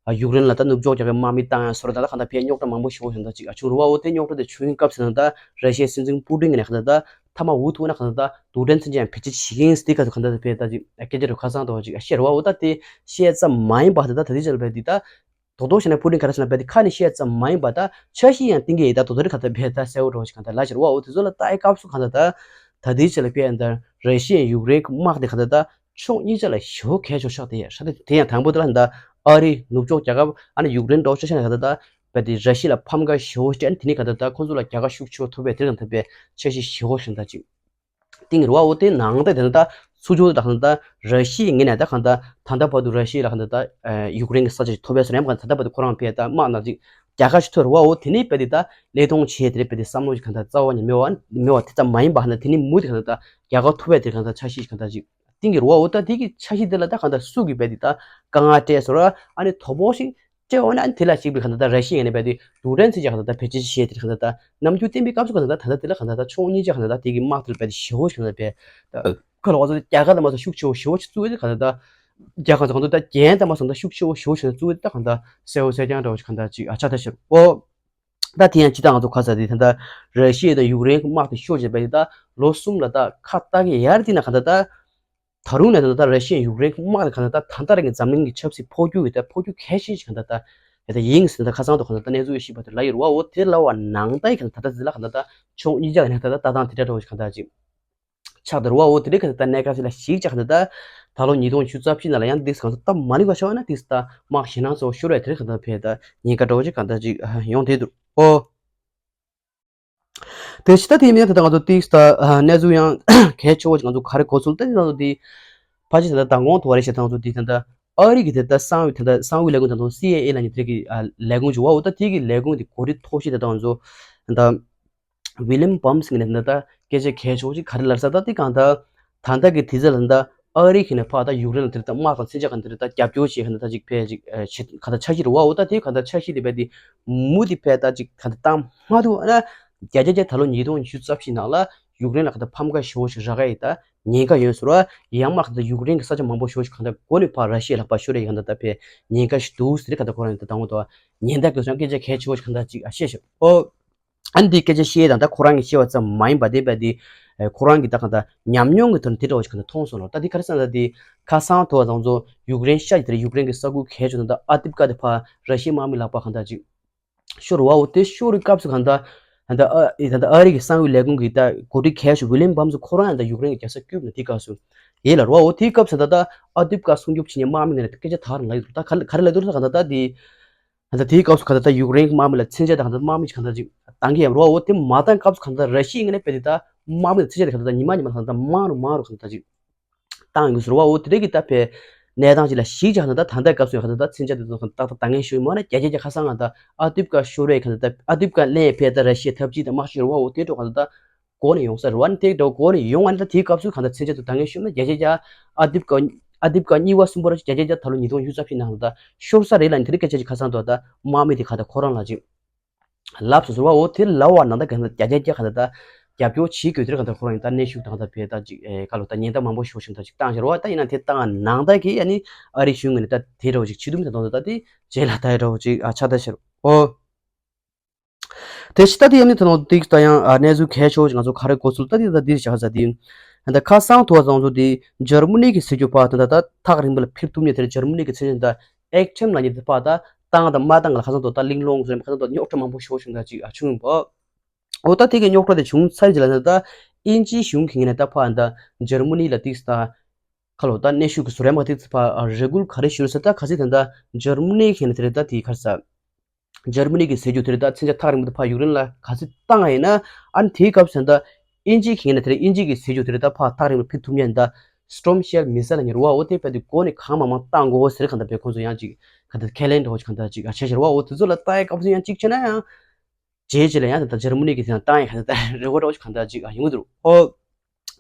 ཡུཀ་རེན་ལ་ད་ནུབ་ཕྱོགས་རྒྱལ་ཁབ་དམག་མི་བཏང་ཡ་སོར་ད་ད་གང་ལྟར་ཕར་རྙོག་དྲ་མང་པོ་ཞིག་ཡོང་ད་ཅིག་ཨ་བྱུང་རུ་བ། འོ་དེ་རྙོག་དྲ་དེ་བྱུང་བའི་སྐབས་སུ་ད་ར་ཤི་ཡའི་སྲིད་འཛིན་པུ་ཏིན་གྱི་ནས་གང་ལྟར་ད་ཐ་མ་འུ་ཐུག་ན་གང་ལྟར་ད་རྡུལ་ཕྲན་མཚོན་ཆ་ཡང་བེད་སྤྱོད་བྱེད་ཀྱི་ཡིན་ཟེར་དེ་ག་ཚོད་གང་ལྟར་ཕར་ད་ཅིག་སྐད་ཆ་རུ་ཁ་སང་དུ་ཅིག་ཨ་བཤད་རུ་བ། འོ་ད་དེ་བཤད་ཙམ་མ་ཡིན་པ་ད་ད་ད་དེ་ཅི་ལ་བས་དེ་ད། དོ་དོ་བྱས་ན་པུ་ཏིན་ག་རེ་ཟེར་ན་རྦད་དེ་ཁ་ནས་བཤད་ཙམ་མ་ཡིན་པ་ད་འཆར་གཞི་ཡང་བཏིང་གི་ཡིན། ད་དོ་དོ་རེ་ག་ད་རྦད་ད་གསལ་བོ་འགྲོ་ཞིག་གང་ལྟར་ལ་ཤར་བ། འོ་དེ་ཚོ་ལ་ལྟ་ཡི་སྐབས་སུ་གང་ལྟར་ད་ད་དེའི་ཆེད་ལ་དཔེ་ཡང་ད་ར་ཤི་ཡའི་ཡུཀ་རེན་གྱི་དམག་དེ་གང་ལྟར་ད་ཕྱོགས་གཉིས་ཆ་ལ་ཞེ་པོ་གལ་ཆེ་ཤག་དེ་ཧྲ་དེ་དེ་ཡང་དང་པོ་དེ་ལ་ད་ཨ་རི་ནུབ་ཕྱོགས་རྒྱལ་ཁབ་ཨ་ནི་ཡུཀ་རེན་འགྲོ་ཆ་ཤ་ན་གང་ལྟར་ད་རྦད་དེ་ར་ཤི་ཡ་ལ་ཕམ་ཁ་ཞེ་པོ་སྤྲད་དེ་ནས་གང་ལྟར་ད་ཁོ་ཚོ་ལ་རྒྱལ་ཁ་ཤུགས་ཆེ་བོ་ཐོབ་པའི་དེ་གང་ལྟར་རྦད་འཆར་གཞི་ཞེ་པོ་ཞིག་ད་ཅིག་བཏིང་རུ་བ། འོ་དེ་ནང་ད་དེ་ད་ཚུར་ཕྱོགས་ད་གང་ད་ར་ཤི་ཡའི་ངོས་ནས་ད་གང་ད་ད་ལྟ་བར་དུ་ར་ཤི་ཡ་ལ་གང་ད་ད་ཡུཀ་རེན་གྱི་ས་ཆ་ཞིག་ཐོབ་པའི་སོ་རེམ་གང་ད་ད་ལྟ་བར་དུ་ཁོ་རང་ཕེ་ད་དམག་ནང་ཅིག་རྒྱལ་ཁ་ཞིག་ཐོབ་རུ་བ། འོ་དེ་ནས་བས་དེ་ད་ལས་གཏོང་བྱས་དེ་རེད། བས་དེ་བསམ་བློ་ཞིག་གང་ད་རྩ་བ་ནས་མེད་བ་མེད་བ་དེ་ཙམ་མ་ཡིན་པ་གང་ད་དེ་ནས་མུ་དེ་གང་ད་རྒྱལ་ཁ་ཐོབ་པའི་དེ་གང་ད་འཆར་གཞི་ཞིག་གང་ད་ཅིག་བཏིང་གི་རུ་བ། འོ་ད་དེ་གི་འཆར་གཞི་དེ་ལ་ད་གང་ད་སུ་གི་བས་དེ་ད་དཀའ་ངལ་སྤྲད་སོ་ར་ཨ་ནི་དོ་ཕོག་ཞིག་སྤྲད་འོ་ན་ཨ་ནི་དེ་ལ་གཅིག་པའི་གང་ལྟར་ད་ར་ཤི་ཡ་ནས་བས་དེ་རྡུལ་ཕྲན་མཚོན་ཆ་གང་ལྟར་ད་བེད་སྤྱོད་བྱས་དེ་གང་ལྟར་ད་རྣམ་འགྱུར་བསྟན་པའི་སྐབས་སུ་གང་ལྟར་ད་ད་ལྟ་དེ་ལ་གང་ལྟར་ད་ཕྱོགས་གཉིས་ཆ་གང་ལྟར་ད་དེ་གི་དམག་དེ་ལ་བས་དེ་ཞེ་པོ་ཞིག་གང་ལྟར་བས་ད་ཁ་ལ་བ་ཚོ་རྒྱལ་ཁ་ལ་མ་སོང་ཤུགས་ཆེ་བོ་ཞེ་པོ་ཞིག་བཙུགས་དེ་གང་ལྟར་ད་རྒྱལ་ཁ་ཚོ་གང་ལྟར་ད་རྒྱན་ད་མ་སོང་ད་ཤུགས་ཆེ་བོ་ཞེ་པོ་ཞིག་བཙུགས་དེ་ད་གང་ལྟར་གསལ་བོ་གསལ་རྐྱང་འདྲ་བོ་ཞིག་གང་ལྟར་ཅིག་ཨ་ཆགས་ད་ཤར་ཨོ། ད་དེ་ཡང་ཅི་ད་ང་ཚོ་ཁ་ས་དེ་ད་ལྟ་ར་ཤི་ཡ་དང་ཡུཀ་རེན་གྱི་དམག་དེ་ཤོར་བྱས་པ་ཡིན་ད་ལོ་གསུམ་ལ་ད་ཁ་བཏགས་ཀྱི་ཡར་དེ་ན་གང་ལྟར་ད། ད་རུང་ནས་ད་ལྟ་ར་ཤི་ཡ་ཡུཀ་རེན་གྱི་དམག་ནས་གང་ལྟར་ད་ད་ལྟ་རང་གི་འཛམ་གླིང་གི་ཆབ་སྲིད་འཕོ་འགྱུར་གྱི་ད་འཕོ་འགྱུར་གལ་ཆེན་ཞིག་གང་ལྟར་ད་ད་ཡིན་ཟེར་ད་ཁ་སང་དུ་གང་ལྟར་ད་གནས་ཚུལ་ཞིག་པ་དེ་ལ་ཡོད་རུ་བ། འོ་དེ་ལ་བ་ནང་ད་ཡི་གང་ལྟར་ད་ད་ད་ལ་གང་ལྟར་ད་ཕྱོགས་གཉིས་ཆ་གི་ནས་ད་ད་ལྟ་སྟངས་དེ་འདྲ་འདྲ་བོ་ཞིག་གང་ལྟར་ཅིག་ཆགས་ད་རུ་བ། འོ་དེ་འདྲ་གང་ལྟར་ད་གནས་སྐབས་ཤིག་ལ་ཞིག་ཆགས་གང་ལྟར་ད་ད་ལོ་ཉིས་སྟོང་ཉི་ཤུ་རྩ་བཞི་ནང་ལ་ཡང་འདི་གང་ལྟར་ད་མ་ནི་ག་ཤོག་ན་འདི་ད་དམག་ཞེད་སྣང་ཚོ་ཤོར་བས་དེ་གང་ལྟར་ཕེ་ད་ཉེན་ཁ་འདྲ་བོ་ཞིག་གང་ལྟར་ཅིག་ཡོང་དེ་འདུག་ཨོ། དེ་ཕྱི་ད་དེ་མིན་ད་ལྟ་ང་ཚོ་ཏིག་ད་གནས་ཚུལ་ཡང་གལ་ཆེ་བོ་ཞིག་ང་ཚོ་ག་རེ་གོ་ཚུལ་ད་དེ་ང་ཚོ་དེ་ཕལ་ཆེར་ད་ལྟ་མདང་དགོང་དུ་བ་རེ་ཞེ་ད་ང་ཚོ་དེ་ད་ལྟ་ཨ་རི་གི་དེ་ད་གསང་བའི་དེ་ད་གསང་བའི་ལས་ཁུངས་ད་དུང་སི་ཨའི་ཨེ་ལ་ནི་དེ་གི་ལས་ཁུངས་ཅིག་བ། འོ་ད་དེ་གི་ལས་ཁུངས་དེ་གོ་སྒྲིག་ཐོག་ཤེས་ད་ལྟ་ང་ཚོ་ད་ཝི་ལིམ་བམ་སི་ནས་ད་ལྟ་སྐད་ཆ་གལ་ཆེ་བོ་ཞིག་ག་རེ་ལབ་ས་ད་དེ་གང་ད་ད་ལྟ་གི་དེ་ཚོ་ལ་ད་ཨ་རི་གི་ནས་ཕ་ད་ཡུཀ་རེན་ལ་དེ་ད་དམག་དང་མཚོན་ཆ་གང་དེ་ད་རྒྱབ་སྐྱོར་བྱེད་གང་ད་ད་ཅིག་ཕེ་ཅིག་ཆེ་གང་ད་འཆར་གཞི་རེད་བ། འོ་ད་དེ་གང་ད་འཆར་གཞི་དེ་བས་དེ་མུ་དེ་ཕེ་ད་ཅིག་གང་ད་བཏང་མ་ཐུབ་ན། བརྒྱ་ཆ་བརྒྱ་ད་ལོ་ཉིས་སྟོང་ཉི་ཤུ་རྩ་བཞི་ནང་ལ་ཡུཀ་རེན་ལ་ག་ད་ཕམ་ཁ་ཞེ་པོ་ཞིག་རག་ག་ཡི་ད་ཉེན་ཁ་ཡོད་ཟེར་བ། ཡང་མ་ག་ད་ཡུཀ་རེན་གི་ས་ཆ་མང་པོ་ཞེ་པོ་ཞིག་ག་ད་མགོ་ནས་ཕར་ར་ཤི་ཡའི་ལག་པར་ཤོར་ཡ་ཡི་ག་ད་ད་ཕེ་ཉེན་ཁ་ཞིག་འདུག་ཟེར་ག་ད་ཁོ་རང་ཡི་ད་དང་པོ་ད་ཉེན་བརྡ་གི་སོང་སྐད་ཆ་གལ་ཆེ་བོ་ཞིག་ག་ད་ཅིག་ཨ་བཤད་ཤག་ཨོ། ཨ་ནི་འདི་སྐད་ཆ་བཤད་དང་ད་ཁོ་རང་གི་བཤད་པ་ཙམ་མ་ཡིན་པ་དེ་བས་དེ་ཁོ་རང་གི་ད་ག་ད་ཉམས་མྱོང་གི་ཐོག་ནས་དེ་འདྲ་བོ་ཞིག་ག་ད་མཐོང་སོང་ལོ། ད་དེ་ག་རེ་ཟེར་ན་ད་དེ་ཁ་སང་དུ་བ་དང་ཚོ་ཡུཀ་རེན་ཤ་ཡི་དེ་ཡུཀ་རེན་གི་ས་ཁུལ་གལ་ཆེ་ད་ད་ཨ་ཏིབ་ཀ་དེ་ཕར་ར་ཤི་ཡའི་དམག་མི་ལག་པར་ག་ད་ཅིག་ཤོར་བ། འོ་དེ་ཤོར་བའི་སྐབས་སུ་གང་ལྟར་ད་ལྟ་ཨ་ཨེ་ད་ལྟ་ཨ་རི་གི་གསང་བའི་ལས་ཁུངས་ཀྱི་ད་འགོ་ཁྲིད་གལ་ཆེ་ཝི་ལི་ཡམ་བམ་སི་ཁོ་རང་ཡང་ད་ཡུཀ་རེན་གྱི་རྒྱལ་ས་ཀིབ་ནས་དེའི་སྐབས་སུ་ཡིན་ལ་རོ། འོ་དེའི་སྐབས་སུ་ད་ལྟ་ཨ་ཏིབ་ཀ་སྲུང་སྐྱོབ་བྱེད་མཁན་དམག་མི་ངོས་ནས་སྐད་ཆ་དག་རང་ལབ་ཡོད་འདུག་ད་ག་ག་རེ་ལབ་འདུག་ད་གང་ལྟར་ད་དེ་ད་ལྟ་དེའི་སྐབས་སུ་གང་ལྟར་ད་ཡུཀ་རེན་གྱི་དམག་མི་ལ་མཚོན་ཆ་ད་གང་ལྟར་དམག་མི་ཅིག་གང་ལྟར་ཅིག་བཏང་གི་ཡོད་རོ། འོ་དེ་མ་བཏང་སྐབས་སུ་གང་ལྟར་ར་ཤི་ཡའི་ངོས་ནས་དཔེ་དེ་ད་དམག་མི་ལ་མཚོན་ཆ་དེ་གང་ལྟར་ད་ཉི་མ་ཉི་མ་གང་ལྟར་མང་རུ་མང་རུ་གང་ལྟར་ཅིག་བཏང་ཡོད་ཟེར་བ། འོ་དེ་འདྲ་གི་ད་ཕེ་གནས་སྟངས་ཅིག་ལ་གཞིགས་ཀྱང་ད་ད་ལྟའི་སྐབས་སུ་ཡང་ད་ད་མཚོན་ཆ་དེ་ཚོ་ཏག་ཏག་ད་ངས་ཞུས་མ་ན་རྒྱ་རྒྱ་རྒྱ་ཁ་སང་ང་ད་ཨ་ཏིབ་ཀ་ཤོར་རེད། ག་ད་ད་ཨ་ཏིབ་ཀ་ལེན་ཕེ་ད་ར་ཤི་ཡ་འཐབ་ཇུས་ད་དམག་ཤོར་བ། འོ་དེ་འགྲོ་ག་ད་ད་གོ་ནས་ཡོང་ས་རེད་བ། ནི་དེ་འགྲོ་གོ་ནས་ཡོང་བ་ནི་ད་དེའི་སྐབས་སུ་ག་ད་མཚོན་ཆ་དེ་ད་ངས་ཞུས་མ་ན་རྒྱ་རྒྱ་རྒྱ་ཨ་ཏིབ་ཀ་ཨ་ཏིབ་ཀ་གཉིས་པ་གསུམ་པ་ར་རྒྱ་རྒྱ་རྒྱ་ད་ལོ་ཉིས་སྟོང་ཉི་ཤུ་རྩ་བཞི་ནང་ད་ཤོར་ས་རེད་ལ། ནི་དེ་རིང་སྐད་ཆ་ཅིག་ཁ་སང་དུ་ད་དམག་མི་དེ་ག་ད་ཁོ་རང་ལ་ཅིག་ལབ་སོང་ཟེར་བ། འོ་དེ་ལབ་པ་ནང་ད་ག་ད་རྒྱ་རྒྱ་རྒྱ་ག་ད་ད་རྒྱབ་སྐྱོར་བྱེད་དགོས་དེར་ག་ད་ཁོ་རང་ཡིན་ད་གནོན་ཤུགས་དང་ད་བེད་ད་ཅིག་ཨེ་ག་ལོ་ད་ཉེན་བརྡ་མང་པོ་ཞུ་བཞིན་ད་ཅིག་བཏང་ཤར་བ། ད་ཡིན་ན་དེ་བཏང་ནང་ད་གི་ཨ་ནི་ཨ་རི་གཞུང་ངོས་ནས་ད་དེ་འདྲ་བོ་ཅིག་བྱེད་ཐུབ་མི་ད་དོན་ད་ད་དེ་རྗེས་ལ་ད་ཡ་འདྲ་བོ་ཅིག་ཨ་ཆགས་ད་ཤར་འོ། དེ་ཕྱི་ད་དེ་ཡ་ནི་ད་ནང་ཏིག་ད་ཡང་ཨ་གནས་ཚུལ་གལ་ཆེ་བོ་ཅིག་ང་ཚོ་ག་རེ་གོ་ཚུལ་ད་དེ་ད་དེ་བྱ་ས་དེ་ ད་ཁ་སང་དུ་བ་ཙང་ཚོ་དེ་འཇར་མ་ནི་གི་སྲིད་ཇུས་ཕར་ད་ད་ཐག་རིང་པོ་ལ་འཕེལ་ཐུབ་མཁན་དེར་འཇར་མ་ནི་གི་སྲིད་ཇུས་ད་ཨེག་ཁྲེམ་ལ་ཉེ་དེ་ཕར་ད་བཏང་དང་མ་བཏང་ག་ལ་ཁ་སང་དུ་ད་གླེང་སློང་ཟེར་ཁ་སང་དུ་རྙོག་དྲ་མང་པོ་ཤོར་བྱུང་ད་ཅིག་ཨ་བྱུང་བ། འོ་ད་དེ་གི་རྙོག་དྲ་དེ་བྱུང་ཚར་རྗེས་ལ་ད་དབྱིན་ཇིའི་གཞུང་གི་ངོས་ནས་ད་ཕར་ད་འཇར་མ་ནི་ལ་ཏིག་ད་ཁ་ལོ་ད་གནོན་ཤུགས་ཀྱི་བཟོ་རིམ་མ་ཏིག་ཕར་རེ་སྐུལ་ག་རེ་ཞུ་རེད་ཟེར་ད་ག་ཚོད་ད་ད་འཇར་མ་ནི་གི་ངོས་ནས་དེ་རེད་ད་དེ་ག་རེ་ཟེར། འཇར་མ་ནི་གི་སྲིད་ཇུས་དེ་རེད་ད་མཚོན་ཆ་ཐག་རིང་པོ་དེ་ཕར་ཡུཀ་རེན་ལ་ག་ཚོད་བཏང་ཡིན་ན་ཨ་ནི་དེའི་སྐབས་སུ་ད་དབྱིན་ཇིའི་གི་ངོས་ནས་དེ་རེད་དབྱིན་ཇི་གི་སྲིད་ཇུས་དེ་རེད་ད་ཕར་ཐག་རིང་པོ་ཕེབས་ཐུབ་མཁན་ད་སི་ཊོམ་ཤེལ་མི་སེལ་ལ་ཉེ་རུ་བ་འོ་དེ་བས་དེ་འགོ་ནས་གང་མང་མང་བཏང་དགོས་འོ་ཟེར་གང་ད་བས་ཁོང་ཚོ་ཡང་ཅིག་ག་ད་ཁས་ལེན་འགྲོ་གང་ད་ཅིག་ཨ་བྱས་ཤར་བ་འོ་དེ་ཚོ་ལ་ལྟ་ཡ་སྐབས་སུ་ཡང་ཅིག་བྱས་ན་ཡང་རྗེས་རྗེས་ལ་ཡང་ད་འཇར་མ་ནི་གི་དེ་ཡང་བཏང་ཡ་གང་ད་རེ་བ་འགྲོ་གང་ད་ཅིག་ཨ་ཡོང་གི་འདུག་འོ།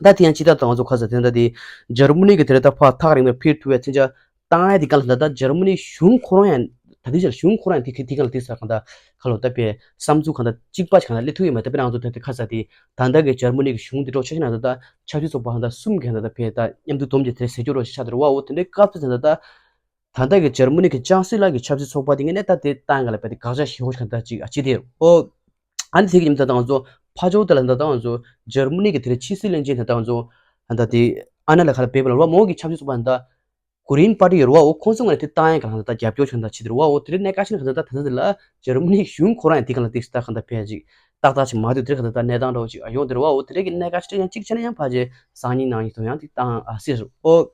ད་དེ་ཡང་ཅི་ལྟར་དང་ང་ཚོ་ཁ་ས་དེ་འདྲ་དེ་འཇར་མ་ནི་གི་དེ་རེད་ད་ཕར་ཐག་རིང་བའི་ཕིར་ཐུ་བའི་མཚོན་ཆ་བཏང་ཡ་དེ་ག་ལ་ད་ད་འཇར་མ་ནི་གཞུང་ཁོ་རང་ཡང་ད་དེ་ཕྱིར་གཞུང་ཁོ་རང་ཡང་དེ་དེ་ག་ལ་དེ་ས་གང་ད་ཁ་ལོ་ད་པའི་བསམ་ཚུལ་གང་ད་གཅིག་པ་ཞིག་གང་ད་སླེབས་ཐུབ་ཡོད་མ་ད་པའི་ང་ཚོ་ད་དེ་ཁ་ས་དེ་ད་ལྟ་གི་འཇར་མ་ནི་གི་གཞུང་དེ་འགྲོ་ཆ་ཤས་ན་ད་ད་ཆབ་སྲིད་ཚོགས་པ་གང་ད་གསུམ་གི་གང་ད་ད་པའི་ད་མཉམ་དུ་བསྡོམས་ཀྱི་དེ་ཟེར་རྒྱུ་རོ་ཤ་དེ་ར་བ་འོ་དེ་འདྲའི་སྐབས་སུ་ད་ད་ད་ད་ལྟ་གི་འཇར་མ་ནི་གི་ཅང་སི་ལར་གི་ཆབ་སྲིད་ཚོགས་པ་དེ་ངས་ནས་ད་དེ་བཏང་ག་ལ་པའི་དེ་དགག་བྱ་ཞེ་པོ་ཞིག་གང་ད་ཅིག་ཨ་ཅི་དེ་འོ། ཨ་ནི་དེ་གི་ཉིན་ད་ང་ཚོ་ཕ་ཇོ་དེ་ལ་ད་ང་ཚོ་འཇར་མ་ནི་གི་དེ་ཕྱི་སྲིད་བློན་ཆེན་ད་ང་ཚོ་ད་དེ་ཨ་ན་ལ་ཁ་ལ་བེབ་ལ་ར་མོ་གི་ཆབ་སྲིད་ཚོགས་པ་ད་གུ་རིན་པར་ཊི་ཡོད་ར་བ་འོ་ཁོང་ཚོ་ང་ལ་དེ་བཏང་ཡ་ག་ལ་ད་རྒྱབ་སྐྱོར་བྱུང་ད་ཆི་དེ་ར་བ་འོ་དེ་རིང་གནས་ཀ་ཤི་ན་ག་ད་ད་ད་དེ་ལ་འཇར་མ་ནི་གཞུང་ཁོ་རང་ཡང་དེ་ག་ལ་དེ་ད་ག་ད་ཕེ་ཅིག་ཏག་ཏག་ཅིག་མ་དུས་དེ་ག་ད་ད་གནས་སྟངས་འདྲ་བོ་ཅིག་ཡོང་དེ་ར་བ་འོ་དེ་རིང་གི་གནས་ཀ་ཤི་ཡང་གཅིག་བྱས་ན་ཡང་ཕ་ཇེ་སང་ཉིན་གནངས་ཉིན་དུ་ཡང་དེ་བཏང་ཨ་སྲིད་ར་འོ།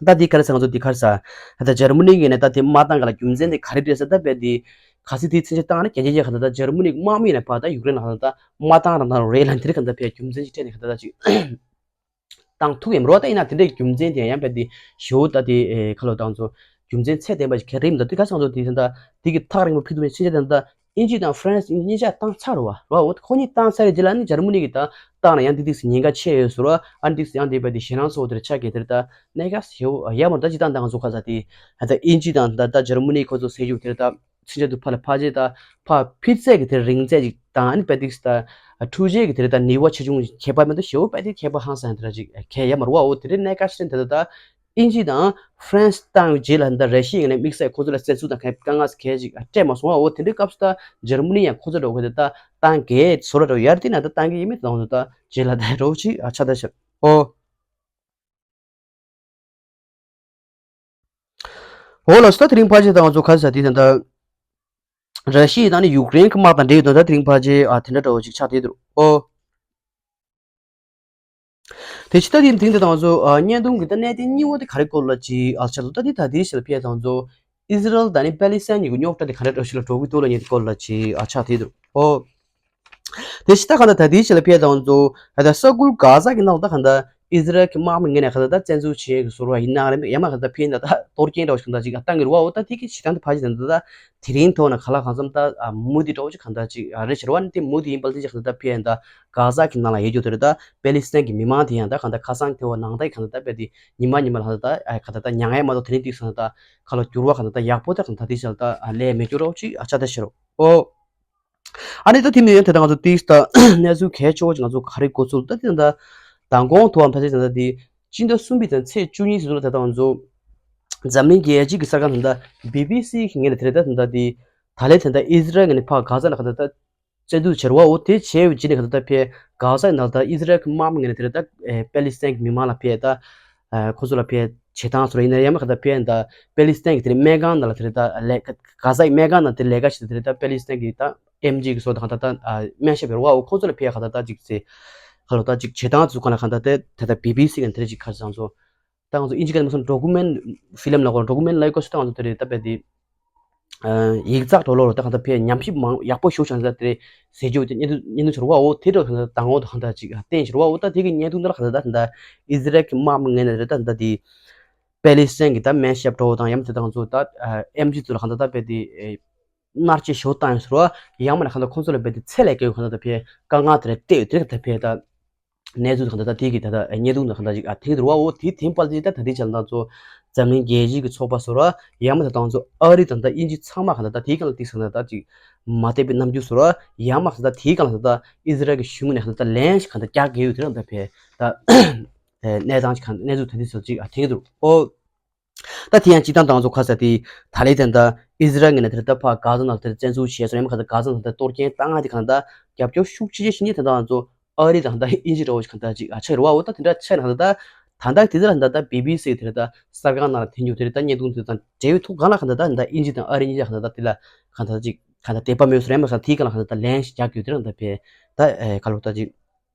ད་འདི་ག་རེ་ཟེར་ང་ཚོ་འདི་ག་རེ་ཟེར། ད་འཇར་མ་ནི་ཡིན་ནས་ད་དེ་མ་བཏང་ག་ལ་རྒྱུ་མཚན་དེ་ག་རེ་རེད་ཟེར་ད་དཔེ་འདི་ག་ཚིག་དེའི་མཚན་ཆ་བཏང་ན་རྒྱ་ཆེ་ཆེ་ག་ད་ད་འཇར་མ་ནི་དམག་མི་ཡིན་ནས་ཕར་ད་ཡུཀ་རེན་ལ་ག་ད་ད་མ་བཏང་རང་བཏང་རེད་ལ་འདིར་ག་ད་དཔེ་རྒྱུ་མཚན་ཞིག་སྤྲད་ནས་ག་ད་ད་ཅིག་བཏང་ཐུབ་ཡིན་རོ། ད་ཡིན་ན་དེ་འདྲའི་རྒྱུ་མཚན་དེ་ཡང་དཔེ་འདི་ཞེ་པོ་ད་དེ་ཁ་ལོ་བཏང་ཚོ་རྒྱུ་མཚན་ཚད་ལྡན་པ་ཞིག་ག་རེ་ཡིན་ད་དེ་ག་ཚང་ཚོ་དེ་ད་དེ་གི་ཐག་རིང་པོ་ཕི་ཐུ་མི་ཕྱིན་ཆད་ད་ད། དབྱིན་ཇི་དང་ཧྥ་རན་སི་གཉིས་ཆ་བཏང་ཚར་བ་ར་འོ་ཁོ་གཉིས་བཏང་ཚར་རེད་དེ་ལ་ནི་འཇར་མ་ནི་གི་ད་བཏང་ན་ཡང་འདི་དུས་སུ་ཉེན་ཁ་ཆེ་ཡོད་ཟེར་བ་ཨ་འདི་དུས་སུ་ཡང་འདི་བ་འདི་ཞེད་སྣང་ཚོགས་དེར་ཆགས་ཀྱི་དེར་ད་གནད་འགག་ཞེ་བོ་ཡ་མར་ད་ཅི་བཏང་བཏང་ཚོ་ཁ་ས་དེ་ད་དབྱིན་ཇི་དང་ད་ད་འཇར་མ་ནི་ཁོ་ཚོ་ཟེར་རྒྱུ་དེར་ད་ཚུན་ཆད་དུ་ཕ་ལ་ཕ་ཅེ་ད་ཕ་ཕི་ཚད་ཀྱི་དེར་རིང་ཚད་ཅིག་དང་ཨ་ནི་པ་འདི་དུས་ད་འཕྲུལ་ཆས་ཀྱི་དེར་ད་ནུས་པ་ཆེ་ཆུང་ཁྱད་པར་མེད་ད་ཞེ་བོ་པ་འདི་ཁྱད་པར་ཧང་སང་དེར་ཅིག་ཁྱད་ཡ་མར་བ་འོ་དེ་རིང་གནད་འགག་ཤེས་དེ་ད་ད། དབྱིན་ཇི་དང་ཧྥ་རན་སི་བཏང་བའི་རྗེས་ལ་ད་ར་ཤི་ཡ་ནས་དམིགས་བསལ་ཁོ་ཚོ་ལ་བཙན་འཛུལ་དང་གང་དཀའ་ངལ་གལ་ཅིག་སྤྲད་མ་སོང་བ་འོ་དེ་འདྲའི་སྐབས་སུ་ད་འཇར་མ་ནི་ཡང་ཁོ་ཚོ་འགྲོ་གི་དེ་ད་བཏང་གི་བཟོ་ལ་འགྲོ་ཡར་དེ་ན་ད་བཏང་གི་ཡིན་མིན་དང་ད་རྗེས་ལ་ད་རོ་ཅིག་ཨ་ཆ་ད་ཤར་ཨོ། འོ་ལ་སུ་ད་དེ་རིང་ཕལ་ཆེར་ད་ང་ཚོ་ག་ས་དེ་ད་ད་ར་ཤི་ཡ་དང་ནི་ཡུཀ་རེན་གི་དམག་དང་འབྲེལ་ཡོད་དོན་ད་དེ་རིང་ཕལ་ཆེར་ཨ་དེ་འདྲ་འདྲ་བོ་ཅིག་ཆགས་བསྡད་འདུག་ཨོ། དེ་ཕྱི་ད་དེ་དེང་དེ་དང་ཚོ་ཨ་བརྙན་ཐུང་གི་ད་གནད་དོན་གཉིས་པོ་དེ་ག་རེ་སྐོར་ལ་ཅི་ཨ་ཆ་ལོ་ད་དེ་ད་དེའི་ཕྱི་ལ་ཕེ་དང་ཚོ་ཨི་ཟི་རལ་དང་ནི་པེ་ལི་སི་ཐན་གཉིས་ཀྱི་རྙོག་དྲ་དེ་ག་རེ་འདྲ་ཞིག་ལ་འགྲོ་གི་འདུག་ལ་ཉེ་དུ་སྐོར་ལ་ཅི་ཨ་ཆགས་དེ་འདུག་ཨོ། དེ་ཕྱི་ད་ག་ད་ད་དེའི་ཕྱི་ལ་ཕེ་དང་ཚོ་ཨ་ད་ས་ཁུལ་ག་ས་གི་ནང་ད་ག་ད་ཨི་ཟི་རལ་གྱི་དམག་མི་ངོས་ནས་ག་ད་ད་བཙན་འཛུལ་བྱེད་ཀྱི་ཟུར་བ་ཡིན་ན་རེ་ཡ་མ་ག་ད་ཕེ་ད་ད་གཏོར་སྐྱོན་འདྲ་བ་ཞིག་ག་ད་ཅིག་ཨ་བཏང་གི་རུ་བ་འོ་ད་དེ་གི་ཕྱི་ད་ད་ཕ་ཞིག་ད་ད་དེ་རིང་ཐོག་ན་ག་ལ་གང་འཚམ་ད་ཨ་མུ་དེ་འདྲ་བ་ཅིག་ག་ད་ཅིག་ཨ་རེ་ཕྱི་རུ་བ་ནི་དེ་མུ་དེ་ཡིན་པ་ལ་དེ་ཅིག་ག་ད་ད་ཕེ་ད། གྷ་ཟ་གི་ནང་ལ་ཡོད་རྒྱུ་དེ་རེད་ད། པེ་ལི་སི་ཐན་གྱི་མི་མང་དེ་ཡང་ད་གང་ལྟར་ཁ་སང་དེ་བ་ནང་ད་གང་ལྟར་ད་དཔེ་དེ་ཉི་མ་ཉི་མ་ལ་ད་ད་ཨ་གང་ལྟར་ད་མྱ་ངན་མ་གཏོགས་དེ་རིང་དུས་སང་ད་ཁ་ལོ་འགྱུར་བ་གང་ལྟར་ད་ཡག་པོ་ད་གང་ལྟར་དེ་ཞལ་ད་ཨ་ལས་མེད་རྒྱུ་རོགས་ཅིག་ཨ་ཆ་ད་ཤི་རོ། ཨོ། ཨ་ནི་ད་དེ་མི་ཡོད་དེ་ད་ང་ཚོ་དེ་ད་གནས་ཚུལ་གལ་ཆེ་བོ་ཅིག་ང་ཚོ་ག་རེ་གོ་ཚུལ་ད་དེ་ད་མདང་དགོང་ཐོག་བ་ཕལ་ཆེར་ད་ད་དེ་སྤྱི་ཟླ་གསུམ་པའི་ད་ཚེས་བཅུ་གཉིས་ཚེས་ཚོ་ལ་ད་ད་ང་ཚོ་འཛམ་གླིང་རྒྱལ་སྤྱི་གི་གསར་ཁང་ད་ད་བི་བི་སི་གི་ངོས་ནས་དེ་རེད་ད་ད་ད་དེ་ད་ལས་ད་ད་ཨི་ཟི་རལ་ངོས་ནས་ཕ་གྷ་ཟ་ལ་གང་ལྟར་ད། བཙན་འཛུལ་བྱེད་རོགས་འོ་དེ་བྱས་རྗེས་ནས་ག་ད་ཕེ་གྷ་ཟ་ནང་ད་ཨི་ཟི་རལ་གྱི་དམག་མི་ངོས་ནས་དེ་རེད་ད་པེ་ལི་སི་ཐན་གྱི་མི་མང་ལ་ཕེ་ད་ཁོ་ཚོ་ལ་ཕེ་བྱེད་སྟངས་ཚོ་ལ་ཡིན་ན་ཡང་མ་ག་ད་ཕེ་ད་པེ་ལི་སི་ཐན་གྱི་དེ་རེད་སྨན་ཁང་ནང་ལ་དེ་རེད་ད་ལས་གྷ་ཟ་ཡི་སྨན་ཁང་ནང་དེ་ལས་ཀ་བྱེད་དེ་རེད་ད་པེ་ལི་སི་ཐན་གྱི་ད་ཨེམ་ཇི་གི་སོ་ད་ག་ད་ད་སྨན་ཞབས་རོགས་འོ་ཁོ་ཚོ་ལ་ཕེ་ག་ད་ད་ཅིག་ཚེ་ཁ་ལོ་ད་ཅིག་བྱེད་སྟངས་ཚོ་ག་ན་ག་ད་དེ་ད་ད་བི་བི་སི་གི་དེ་རེད་ཅིག་ཁ་སང་ཚོ། ད་ང་ཚོ་ཨིན་ཇི་སྐད་ནས་མ་སོང་ཌོ་ཀུ་མེན་ཕི་ལམ་ལ་གོ་ཌོ་ཀུ་མེན་ལ་ཡི་གོ་སི་ད་ང་ཚོ་དེ་རེད་ད་པེ་དེ་ཡིག་ཚགས་གྲོགས་ལོ་རོ་ད་གང་ད་ཕེ་ཉམས་ཞིབ་མང་ཡག་པོ་ཞུ་ཆང་ད་དེ་རེད་ཟེར་རྒྱུ་དེ་བརྙན་ཐུང་བརྙན་ཐུང་ཆུ་རུ་བ་འོ་དེ་འགྲོ་ད་ད་ངོ་ད་གང་ད་ཅིག་བསྟན་ཆུ་རུ་བ་འོ་ད་དེ་གི་བརྙན་ཐུང་ད་ལ་གང་ད་ད་ད་ཨི་ཟི་རལ་གི་དམག་མི་ངན་ནས་རེད་ད་ད་དེ་པེ་ལི་སི་ཐན་གི་ད་སྨན་ཞབས་གྲོགས་དང་ཡམ་དེ་ད་ང་ཚོ་ད་ཨེམ་ཆི་ཚོ་ལ་གང་ད་ད་པེ་དེ་མནར་གཅོད་ཞོ་བཏང་ཡོད་ཟེར་བ་ཡང་མ་ན་གང་ད་ཁོང་ཚོ་ལ་པེ་དེ་ཚེ་ལས་སྐྱོ་གང་ད་ད་ཕེ་དཀའ་ངལ་དེ་རེད་བལྟས་ཡོད་དེ་རེད་ད་ཕེ་ད། གནས་ཚུལ་དང་ད་ལྟ་དེ་གི་ད་ལྟ་བརྙན་ཐུང་དང་ད་ལྟ་ཅིག་ཨ་ཐེངས་དུ་རུ་བ་འོ་དེ་ཐེངས་པ་ལ་ད་ད་དེ་ཆ་ལ་ད་ཚོ་འཛམ་གླིང་རྒྱལ་སྤྱི་གི་ཚོགས་པ་སོ་ར་ཡང་མ་ད་ད་ཚོ་ཨ་རི་དང་ད་དབྱིན་ཇི་ཚང་མ་ག་ད་ད་དེ་ག་ལ་ཏིག་སང་ད་ད་ཅིག་མ་བསྟན་པའི་རྣམ་འགྱུར་སོ་ར་ཡང་མ་ད་ད་དེ་ག་ལ་ད་ད་ཨི་ཟི་རལ་གི་གཞུང་ནས་ག་ད་ད་ལན་ཞིག་ག་ད་རྒྱག་གི་ཡོད་དེ་རང་ད་ཕེ་ད་གནས་སྟངས་ཅིག་ག་གནས་ཚུལ་ད་དེ་ཚོ་ཅིག་ཨ་ཐེངས་དུ་འོ། ད་དེ་ཡང་སྤྱི་བཏང་དང་ཚོ་ཁ་ས་དེ་ད་ལེ་དེ་ད་ཨི་ཟི་རལ་ངོས་ནས་དེར་ད་ཕ་གྷ་ཟ་ནང་དེར་བཙན་འཛུལ་བྱས་སོང་ཡང་མ་ག་ད་གྷ་ཟ་ནང་དེ་གཏོར་སྐྱོན་བཏང་ང་དེ་གང་ད་རྒྱབ་སྐྱོར་ཤུགས་ཆེ་ཆེ་ཞིག་ནི་དེ་ད་ང་ཚོ་ ཨ་རི་དང་ད་དབྱིན་ཇི་འདྲ་བོ་ཞིག་གང་ལྟར་ཅིག་ཨ་ཆགས་རེད་བ། འོ་ད་དེ་འདྲ་ཆགས་ན་གང་ལྟར་ད་ད་ལྟ་དེ་ཚོ་ལ་ད་ལྟ་བི་བི་སི་དེ་ལ་ད་གསར་ཁང་ནང་ལ་འཐེན་རྒྱུ་དེ་ལ་ད་བརྙན་ཐུང་དེ་དང་འབྲེལ་བའི་ཐོག་གང་ལ་གང་ལྟར་ད་ད་དབྱིན་ཇི་དང་ཨ་རི་གཉིས་ཆ་གང་ལྟར་ད་དེ་ལ་གང་ལྟར་ཅིག་གང་ལྟར་དད་པ་མེད་སོ་རེད་མ་སང་དེའི་གང་ལ་གང་ལྟར་ད་ལན་ཞིག་རྒྱག་རྒྱུ་དེ་རང་ད་ཕེ་ད་ཨེ་ག་ལོ་ད་ཅིག་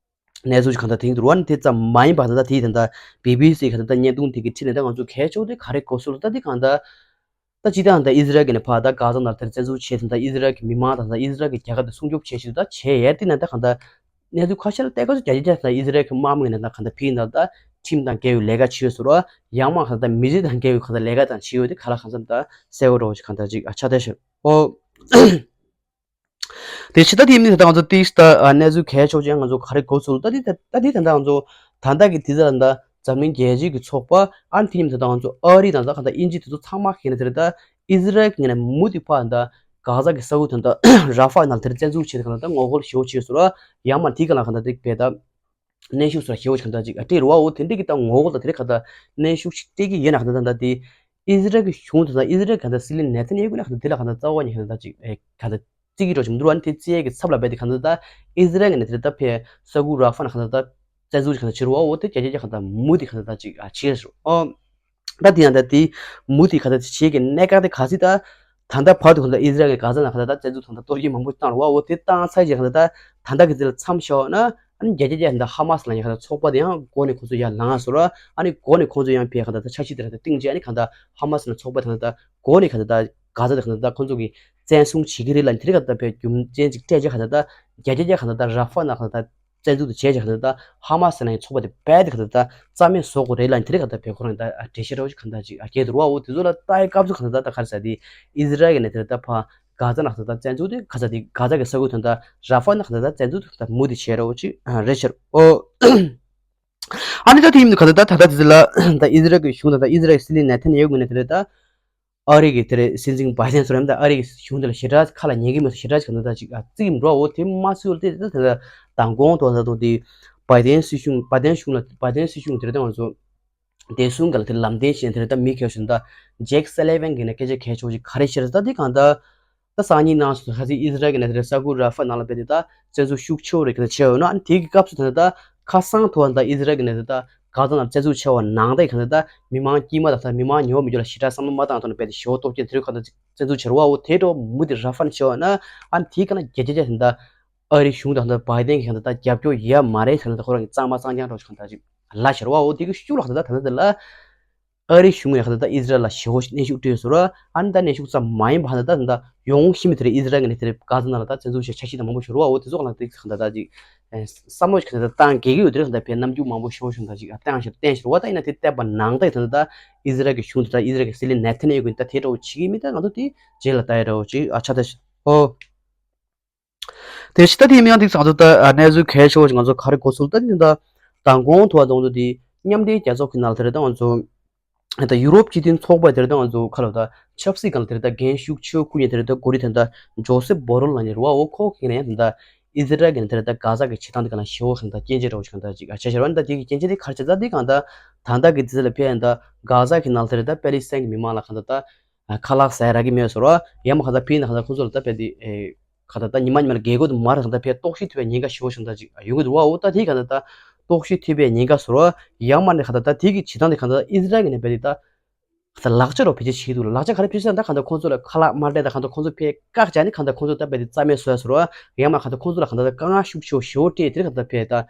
གནས་ཚུལ་ཞིག་གང་ལྟར་དེ་ཡིན་འདུག་བ། ནི་དེ་ཙམ་མ་ཡིན་པ་ད་ད་དེའི་ད་ད་བི་བི་སི་གང་ལྟར་ད་བརྙན་ཐུང་དེ་གི་ཁྲིད་ནས་ད་ང་ཚོ་གལ་ཆེ་བོ་དེ་ག་རེ་གོ་སོང་ལ་ད་དེ་གང་ལྟར། ད་སྤྱིར་བཏང་ད་ཨི་ཟི་རལ་གྱི་ནས་ཕར་ད་གྷ་ཛ་ནང་དེར་བཙན་འཛུལ་བྱས་ཟིན་ད་ཨི་ཟི་རལ་གྱི་མི་མང་དང་ད་ཨི་ཟི་རལ་གྱི་རྒྱལ་ཁབ་དེ་སྲུང་སྐྱོབ་བྱས་ཤིང་ད་བྱས་ཡས་དེ་ནས་ད་གང་ལྟར་གནས་ཚུལ་ཁ་ཤས་ལ་བལྟས་སྐབས་སུ་རྒྱ་ཆེ་ཆ་ད་ཨི་ཟི་རལ་གྱི་དམག་མི་ནས་ད་གང་ལྟར་ཕིན་ད་ད་ཁྲིམས་དང་འགལ་བའི་ལས་ཀ་བྱས་ཡོད་ཟེར་བ། ཡང་མ་གང་ལྟར་མི་རིགས་དང་འགལ་བའི་གང་ལྟར་ལས་ཀ་དང་བྱས་ཡོད་དེ་ག་ལ་གང་འཚམ་ད་གསལ་བོ་འདྲ་བོ་ཞིག་གང་ལྟར་ཅིག་ཨ་ཆགས་བསྡད་ཤག་ཨོ། དེ་ཕྱི་ད་དེ་མིན་ད་ང་ཚོ་ཏིས་ད་གནས་ཚུལ་གལ་ཆེ་ཆེ་ང་ཚོ་ག་རེ་གོ་ཚུལ་ད་དེ་ད་དེ་ད་ང་ཚོ་ད་ལྟ་གི་དེ་ཚོ་ད་འཛམ་གླིང་རྒྱལ་སྤྱི་གི་ཚོགས་པ་ཨ་ནི་དེ་ཉིན་ད་ང་ཚོ་ཨ་རི་དང་ད་ག་ད་དབྱིན་ཇི་དེ་ཚོ་ཚང་མ་ཁེ་ན་དེ་རེད། ད་ཨི་ཟི་རལ་གི་ངོས་ནས་མུ་མཐུད་ཕར་ད་གྷ་ཛ་གི་ས་ཁུལ་དང་ད་ར་ཧྥ་ནང་དེར་བཙན་འཛུལ་བྱས་ཏེ་ག་ད་ངོ་རྒོལ་ཞེ་པོ་བྱས་སོང་ར། ཡང་མ་དེ་ག་ལ་ག་ད་དེ་བས་ད། གནོན་ཤུགས་སོགས་ཞེ་པོ་ཞིག་གང་ལྟར་ཅིག་སྤྲད་རུ་བའོ། དེ་འདྲ་གི་ད་ངོ་རྒོལ་དང་དེ་རིགས་གང་ལྟར་གནོན་ཤུགས་ཤིག་སྤྲད་ཀྱི་ཡོད་ན་གང་ལྟར་ད་ལྟ་དེ་ཨི་ཟི་རལ་གྱི་གཞུང་དེ་དང་ཨི་ཟི་རལ་གང་ལྟར་སྲིད་བློན་ནེ་ཐན་ཡ་ཧུ་ནས་གང་ལྟར་དེ་ལ་གང་ལྟར་རྩ་བ་ནས་གང་ལྟར་ད་ཅིག་ཨེ་གང་ལྟར་རྩིས་ཀྱི་འགྲོ་ཞིག་མི་འདུག་བ། ནི་དེ་རྩིས་ཡས་ཀྱི་ཚབ་ལ་རྦད་དེ་གང་ལྟར་ད་ཨི་ཟི་རལ་གྱི་ནས་དེ་ལྟ་ཕེ་ས་ཁུལ་ར་ཧྥ་ནས་གང་ལྟར་ད་བཙན་འཛུལ་གང་ལྟར་བྱེད་རུ་བའོ། དེ་རྒྱ་ཆེ་རྒྱ་གང་ལྟར་མུ་མཐུད་གང་ལྟར་ད་ཅིག་ཨ་བྱེད་རུ་ཨོ། ད་དེ་ཡང་ད་དེ་མུ་མཐུད་ག་ད་དེ་བྱེད་ཀྱི་གནད་འགག་དེ་ག་སྲིད་ད། ད་ལྟ་བར་དུ་ག་ད་ཨི་ཟི་རལ་གྱི་གྷ་ཛ་ནང་ག་ད་ད་བཙན་འཛུལ་ད་ད་གཏོར་སྐྱོན་མང་པོ་བཏང་རུ་བ། འོ་དེ་བཏང་ཚར་རྗེས་ག་ད་ད་ད་ལྟ་གི་དེ་ལ་མཚམས་བཞག་ན་ཨ་ནི་རྒྱ་རྒྱ་རྒྱ་ད་ཧ་མ་སི་ལ་ཡང་ག་ད་ཚོགས་པ་དེ་ཡང་འགོ་ནས་ཁོ་ཚོ་ཡར་ལངས་སོང་ར། ཨ་ནི་འགོ་ནས་ཁོ་ཚོ་ཡང་ཕེ་ག་ད་ད་འཆར་གཞི་དེ་ལ་ད་བཏིང་རྗེས་ཨ་ནི་ག་ད་ཧ་མ་སི་ལ་ཚོགས་པ་ད་ད་འགོ་ནས་ག་ད་ད་གྷ་ཛ་དེ་ག་ད་ད་ཁོ་ཚོ་གི་བཙན་བཟུང་བྱེད་ཀྱི་རེད་ལ་དེ་རིགས་ག་ད་ཕེ་རྒྱུ་མཚན་ཅིག་སྤྲད་རྗེས་ག་ད་ད་རྒྱ་རྒྱ་རྒྱ་ག་ད་ད་ར་ཧྥ་ནང་ག་ད་ད། བཙན་འཛུལ་དུ་བྱས་ཀྱང་ག་ད་ཧ་མ་སི་ནང་ཚོགས་པ་དེ་རྦད་དེ་ག་ད་རྩ་མེད་བཟོ་དགོས་རེད་ལ་དེ་རིང་ག་ད་བོད་ཁོ་རང་ད་འགྲེལ་བཤད་རོགས་ཅིག་ག་ད་ཅིག་སྐྱེལ་དུ་རུ་བ། འོ་དེ་ཚོ་ལ་ལྟ་ཡི་སྐབས་སུ་ག་ད་ད་ག་རེ་ཟ་དེ་ཨི་ཟི་རལ་གྱི་ནས་དེ་ད་ཕ་གྷ་ཛ་ནང་ག་ད་བཙན་འཛུལ་དེ་ག་ཟ་དེ་གྷ་ཛ་གི་ས་ཁུལ་དོན་ད་ར་ཧྥ་ནང་ག་ད་བཙན་འཛུལ་དེ་ག་ད་མུ་དེ་བྱས་རོགས་ཅིག་རེད་ཤར་འོ། ཨ་ནི་ད་དེ་ཡིན་དུ་ག་ད་ད་ད་ད་དེ་ཚོ་ལ་ད་ཨི་ཟི་རལ་གྱི་གཞུང་ད་ད་ཨི་ཟི་རལ་གྱི་སྲིད་བློན་ནེ་ཐན་ཡ་ཧུ་ནས་དེ་རེད་ད། ཨ་རི་གི་དེ་རེད་སྲིད་འཛིན་བྷའི་ཏན་ཟེར་བ་ཡིན་ད་ཨ་རི་གི་གཞུང་དེ་ལ་ཞེ་དྲག་ཁ་ལ་ཉན་གི་མེད་ཞེ་དྲག་གི་ད་ཅིག་ཨ་རྩིས་འགྲོ་འོ་དེ་མ་སུ་ལ་དེ་དེ་དེ་མདང་དགོང་དོ་ད་དོ་དེ་བྷའི་ཏན་སྲིད་གཞུང་བྷའི་ཏན་གཞུང་ལ་བྷའི་ཏན་སྲིད་གཞུང་དེ་རེད་ད་ང་ཚོ་བདེ་སྲུང་གི་ལ་དེ་ལམ་སྟོན་བྱས་དེ་རེད་ད་མི་ཁྱོད་ཤིན་ད་ཇེག་སེ་ལེ་ཝན་གི་ནས་སྐད་ཆ་གལ་ཆེ་བོ་ཅིག་ག་རེ་བཤད་རེད་ད་དེ་གང་ད། ད་སང་ཉིན་ནང་སུ་ཁ་སི་ཨི་ཟི་རལ་གི་ནས་དེ་རེད་ས་ཁུལ་ར་ཧྥ་ནང་ལ་བེད་དེ་ད་བཙན་འཛུལ་ཤུགས་ཆེ་བོ་རེད་གི་ན་བྱས་ཡོད་ན་ཨ་ནི་དེ་གི་སྐབས་སུ་དེ་ད་ཁ་སང་ཐོག་ད་ཨི་ཟི་རལ་གི་ནས་དེ་ད་གྷ་ཛ་ནང་བཙན་འཛུལ་ཆེ་བ་ནང་ད་གང་དེ་ད་མི་མང་དཀྱུས་མ་དང་ད་མི་མང་ཉོ་མི་རྒྱུ་ལ་ཞེ་དྲག་བསམ་བློ་མ་བཏང་ཐོག་ནས་བེད་དེ་ཞོ་སྟོབས་ཅན་དེ་རུ་གང་ད་བཙན་འཛུལ་བྱེད་རུ་བ་འོ་དེ་འགྲོ་མུ་དེ་ར་ཧྥ་ནས་བྱས་ཡོད་ན་ཨ་ནི་དེ་ག་ན་རྒྱ་རྒྱ་རྒྱ་དེ་ད་ཨ་རི་གཞུང་དང་ད་བྷའི་ཏན་གི་གང་དེ་ད་རྒྱབ་སྐྱོར་ཡ་མ་རེད་གང་དེ་ད་ཁོ་རང་གི་གཙང་མ་གཙང་རྐྱང་འགྲོ་གང་ད་ཅིག་ལ་ཤར་བ་འོ་དེ་གི་ཤུགས་ལ་གང་དེ་ད་ད་དེ་ལ། ཨ་རིའི་གཞུང་ངོས་ནས་ད་ལྟ་ཨི་ཟི་རལ་ལ་ཞེ་པོ་གནོན་ཤུགས་སྤྲད་ཡོད་ཟེར་བ། ཨ་ནི་ད་གནོན་ཤུགས་ཙམ་མ་ཡིན་པ་ད་ལྟ་ད་ལྟ་ཡོང་ཤེས་མི་དེ་རེད། ཨི་ཟི་རལ་ངོས་ནས་དེ་རེད་གྷ་ཛ་ནང་ལ་ད་བཙན་འཛུལ་བྱས་འཆར་གཞི་དང་མང་པོ་ཞིག་རེད་བ། འོ་དེ་ཚོ་གང་ལ་དེ་ད་ལྟ་ཅིག་བསམ་བློ་ཞིག་ད་ལྟ་བཏང་དགོས་ཀྱི་ཡོད་དེ་རེད། ད་ལྟ་བས་རྣམ་འགྱུར་མང་པོ་ཞེ་པོ་ཞིག་ད་ཅིག་བཏང་ཞིག་བསྟན་ཞིག་རེད་བ། ད་ཡིན་ན་དེ་བལྟས་པ་ནང་ད་ད་ལྟ་ཨི་ཟི་རལ་གྱི་གཞུང་དེ་ད་ཨི་ཟི་རལ་གྱི་སྲིད་བློན་ནེ་ཐན་ཡ་ཧུ་གིས་ད་དེ་འདྲ་བོ་བྱེད་ཀྱི་མི་ད་ང་ཚོ་དེ་རྗེས་ལ་ལྟ་ཡ་འདྲ་བོ་ཅིག་ཨ་ཆགས་ད་ཞིག་ཨོ། དེ་ཕྱི་ད་དེ་མིང་དེ་ཚང་ཚོ་ད་གནས་ཚུལ་གལ་ཆེ་བོ་ཞིག་ང་ཚོ་ག་རེ་གོ་ཚུལ་ད་དེ་ད་མདང་དགོང་ཐོག་དང་དུ་དེ་མཉམ་འབྲེལ་རྒྱལ་ཚོགས་ཀྱི་ནང་དེ་རེད། ད་ང་ཚོ་ད་ཡུ་རོབ་སྤྱི་མཐུན་ཚོགས་པ་དེ་རེད། ད་ང་ཚོ་ཁ་ལོ་ད་ཆབ་སྲིད་སྒང་དེ་རེད། ད་འགན་ཤུགས་ཆེ་བོ་ཁུར་ནས་དེ་རེད། ད་གོ་རི་དེ་ད་ཇོ་སེབ་བོ་རོལ་ལ་ཉེ་རུ་བ་འོ་ཁོ་གི་ནས་ད་ཨི་ཟི་རལ་གི་དེ་རེད། ད་གྷ་ཛ་གི་བྱེད་སྟངས་དེ་ག་ན་ཞེ་བོ་ཞིག་ད་སྐྱོན་བརྗོད་རོགས་ཞིག་ད་ཅིག་ཨ་ཆ་ཤར་བ་ད་དེ་གི་སྐྱོན་བརྗོད་དེ་ག་རེ་བྱས་ད་དེ་གང་ད་ད་ད་གི་དེ་ལ་ཕན་ད་གྷ་ཛ་གི་ནང་དེ་རེད། ད་པེ་ལི་སི་ཐན་གི་མི་མང་ལ་གང་ད་ད། ཁ་ལག་ཟ་ཡ་རག་གི་མེད་ཟེར་བ། ཡང་མ་གང་ལྟར་ཕི་ནང་གང་ལྟར་ཁོང་ཚོ་ལ་ད་ཕེ་དེ་ཨེ་གང་ལྟར་ད་ཉི་མ་ཉི་མ་ལ་རྒྱལ་སྒོ་དུ་མར་གང་ལྟར་ཕེ་ལྟོགས་ཤི་ཐུབ་པའི་ཉེན་ཁ་ཞེ་པོ་ཞིག་ད་ཅིག་ཡོང་གི་འདུག་བ། འོ་ད་དེ་གང་ལྟར་ད་ལྟོགས་ཤི་ཐུབ་པའི་ཉེན་ཁ་ཟེར་བ། ཡང་མ་ནས་གང་ལྟར་ད་དེ་གི་བྱེད་སྟངས་དེ་གང་ལྟར་ཨི་ཟི་རལ་གི་ནས་ཕེ་དེ་ད་གང་ལྟར་ལག་ཆ་རོ་བེད་སྤྱོད་བྱེད་ཀྱི་འདུག་ལག་ཆ་ག་རེ་བེད་སྤྱོད་ད་གང་ལྟར་ཁོང་ཚོ་ལ་ཁ་ལག་མ་སྤྲད་ད་གང་ལྟར་ཁོང་ཚོ་ཕེ་བཀག་བྱས་ནས་གང་ལྟར་ཁོང་ཚོ་ད་ཕེ་དེ་རྩ་མེད་བཟོ་ཡ་ཟེར་བ། ཡང་མ་གང་ལྟར་ཁོང་ཚོ་ལ་གང་ལྟར་དཀའ་ངལ་ཤུགས་ཆེ་བོ་ཞེ་པོ་སྤྲད་དེ་གང་ལྟར་ཕེ་ད།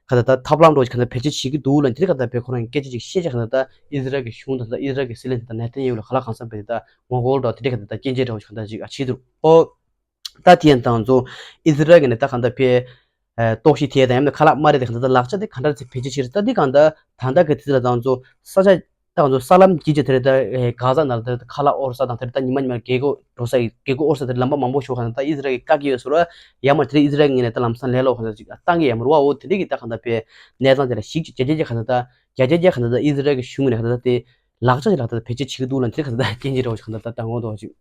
ག་ད་ད་ཐབས་ལམ་འདྲ་བོ་ཅིག་ག་ད་བེད་སྤྱོད་བྱེད་ཀྱི་འདུག་ལ་དེ་ག་ད་བེད་ཁོ་རང་གི་སྐད་ཆ་ཅིག་བཤད་ཅིག་ག་ད་ད་ཨི་ཟི་རལ་གྱི་གཞུང་དང་ད་ཨི་ཟི་རལ་གྱི་སྲིད་བློན་དང་ད་ནེ་ཐན་ཡ་ཧུ་ལ་ག་ལ་གང་འཚམ་བེད་ད་ངོ་རྒོལ་འདྲ་དེ་འདྲ་ག་ད་ད་སྐྱོན་བརྗོད་འདྲ་བོ་ཅིག་ག་ད་ཅིག་ཨ་བྱེད་འདུག་ཨོ། ད་དེ་ཡན་དང་ཚོ་ཨི་ཟི་རལ་གྱི་ནས་ད་ག་ད་བེད་ལྟོགས་ཤི་ཐེབས་དང་ཡང་ན་ཁ་ལག་མ་རེད་དེ་ག་ད་ད་ལག་ཆ་དེ་ག་འདྲ་ཚེ་བེད་སྤྱོད་བྱེད་རེད། ད་དེ་ག་ད་ད་ད་ག་དེ་ལ་དང་ཚོ་ས་ཆ། ད་ང་ཚོ་ས་ལམ་བརྒྱུད་ཅིག་དེ་རེད། ད་གྷ་ཛ་ནང་ལ་དེ་རེད། ཁ་ལག་དབོར་ས་དང་དེ་རེད། ད་ཉི་མ་ཉི་མ་རྒྱལ་སྒོ་འགྲོ་ས་ཡི་རྒྱལ་སྒོ་དབོར་ས་དེ་རེད། ལམ་པ་མང་པོ་ཞིག་གང་ད་ད་ཨི་ཟི་རལ་གྱིས་བཀག་གི་ཡོད་ཟེར་བ། ཡང་མ་དེ་རེད། ཨི་ཟི་རལ་གྱི་ངོས་ནས་ད་ལམ་སང་ལས་སློག་གང་ད་ཅིག་བཏང་གི་ཡོད་མ་རེད་བ། འོ་དེ་འདྲ་གི་ད་གང་ད་པའི་གནས་སྟངས་དེ་ལ་གཞིགས་ཅིག་རྒྱ་རྒྱ་རྒྱ་གང་ད་ད་རྒྱ་རྒྱ་རྒྱ་གང་ད་ད་ཨི་ཟི་རལ་གྱི་གཞུང་ངོས་ནས་གང་ད་ད་དེ་ལག་ཆ་ཞིག་ལག་ད་ད་བེད་སྤྱོད་བྱེད་ཀྱི་འདུག་ལ་དེ་གང་ད་ད་ད་ངོ་ཐོག་ཅིག་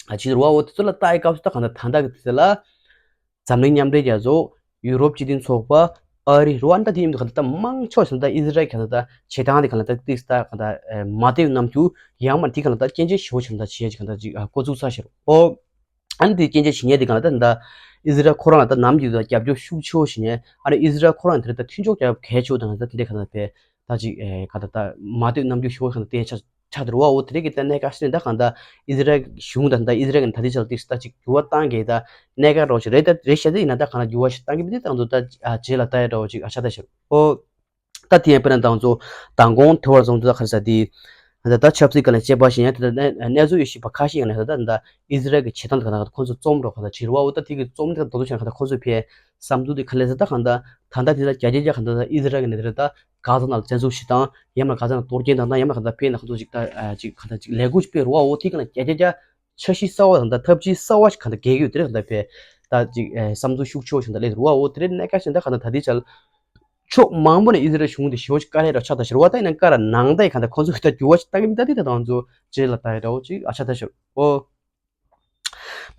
ཨ་བྱེད་ཟེར་བ། འོ་དེ་ཚོ་ལ་ལྟ་ཡི་སྐབས་སུ་ད་གང་ད་ད་ད་གི་དེ་ལ། འཛམ་གླིང་མཉམ་འབྲེལ་རྒྱལ་ཚོགས། ཡུ་རོབ་སྤྱི་མཐུན་ཚོགས་པ། ཨ་རི་རུ་ཨ་ནི་ད་དེ་ཡིན་དུས་གང་ལྟར་ད་དམངས་ཕྱོགས་སུ་ད་ཨི་ཟི་རལ་གང་ལྟར་ད་བྱེད་སྟངས་དེ་གང་ལྟར་ད་ཏིག་ད་གང་ལྟར་མ་བདེ་བའི་རྣམ་འགྱུར་ཡང་མ་དེ་གང་ལྟར་ད་སྐྱོན་བརྗོད་ཞེ་པོ་ཞིག་ད་བྱེད་ཀྱི་གང་ལྟར་ཅིག་འགོ་བཙུགས་ཚར་ཤག་ཨོ། ཨ་ནི་དེ་སྐྱོན་བརྗོད་བྱེད་མཁན་དེ་གང་ལྟར་ད་ ཨི་ཟི་རལ་ཁོ་རང་ལ་ད་ནམ་རྒྱུན་དུ་རྒྱབ་སྐྱོར་ཤུགས་ཆེ་བོ་བྱེད་མཁན། ཨ་ནི་ཨི་ཟི་རལ་ཁོ་རང་དེ་རིང་ད་མཐུན་ཕྱོགས་རྒྱག་གལ་ཆེ་བོ་དང་ད་དེ་འདྲའི་ག་ད་བས་ད་ཅིག་ཨེ་ག་ད་ད་མ་བསྟོད་རྣམ་འགྱུར་ཞུ་བ་ག་ད་བསྟན་ཆ་ཆགས་འདུག་བ། འོ་དེ་རིང་གི་ད་གནད་འགག་ཞིག་ནི་ད་གང་ད་ཨི་ཟི་རལ་གཞུང་དང་ད་ཨི་ཟི་རལ་གི་ད་དེ་ཆ་ལ་ཏིག་ད་ཅིག་འགྱུར་བ་བཏང་གི་ད་གནད་འགག་རོགས་ཅིག་རེད། ད་རེད་ཤ་དེ་ཡིན་ན་ད་གང་ད་འགྱུར་བ་ཞིག་བཏང་གི་མི་དེ་དང་དུ་ད་ཨ་རྗེས་ལ་ད་ཡ་རོགས་ཅིག་ཨ་ཆ་ད་ཤར་འོ། ད་དེ་ཡང་དཔེར་ན་ད་ང་ཚོ་མདང་དགོང་དེ་བར་སོང་དུས་ད་ག་རེ་ཟེར་དེ། ད་ད་ཆབ་སྲིད་སྒང་ལ་དཔྱད་པ་ཞིག་ཡང་དེ་ད་གནས་ཚུལ་ཡོད་ཤེས་པ་ཁ་ཤས་ཡང་ནས་ད་ད་ཨི་ཟི་རལ་གྱི་བྱེད་སྟངས་དེ་ག་ད་ཁོང་ཚོ་རྩོམ་རོགས་ག་ད་བྱེད་རུ་བ། འོ་ད་དེ་གི་རྩོམ་དེ་ད་དོ་དོ་ཆེན་ག་ད་ཁོང་ཚོས་ཕེ་བསམ་ཚུལ་དེ་ག་ལས་ཟེར་ད་གང་ད་ད་ད་དེ་ད་རྒྱ་རྒྱ་རྒྱ་ག་ད་ད་ཨི་ཟི་རལ་གྱི་ནས་དེ་ད་གྷ་ཛ་ནང་ལ་བཙན་འཛུལ་ཞིག་དང་ཡང་མ་གྷ་ཛ་ནང་གཏོར་སྐྱོན་དང་ད་ཡང་མ་ག་ད་ཕེ་ན་ཁོང་ཚོ་ཅིག་ད་ཅིག་ག་ད་ཅིག་ལས་འགུལ་ཅིག་སྤེལ་རུ་བ། འོ་དེ་ག་ན་རྒྱ་རྒྱ་རྒྱ་འཆར་གཞི་གསར་བ་དང་ད་ཐབས་ཇུས་གསར་བ་ཞིག་ག་ད་གལ་ཡོད་དེ་རེད། ག་ད་ཕེ་ད་ཅིག་བསམ་ཚུལ་ཤུགས་ཆེ་བ་ཞིག་ད་ལས་རུ་བ། འོ་དེ་རེད། གནད་འགག་ཞིག་ད་ག་ད་ད་དེ་ཆ་ལ། ཕྱོགས་མང་པོ་ནས་ཨི་ཟི་རལ་གཞུང་དེ་ཞེ་པོ་ཅིག་དཀའ་ལས་ར་ཆགས་ད་ཤར་བ། ད་ཡིན་ན་ཀ་ར་ནང་ད་ཡི་གང་ད་ཁོང་ཚོ་གི་ད་འགྱུར་བ་ཞིག་བཏང་གི་མི་ད་དེ་ད་ང་ཚོ་རྗེས་ལ་ད་ཡི་འདྲ་བོ་ཅིག་ཨ་ཆགས་ད་ཤར་འོ།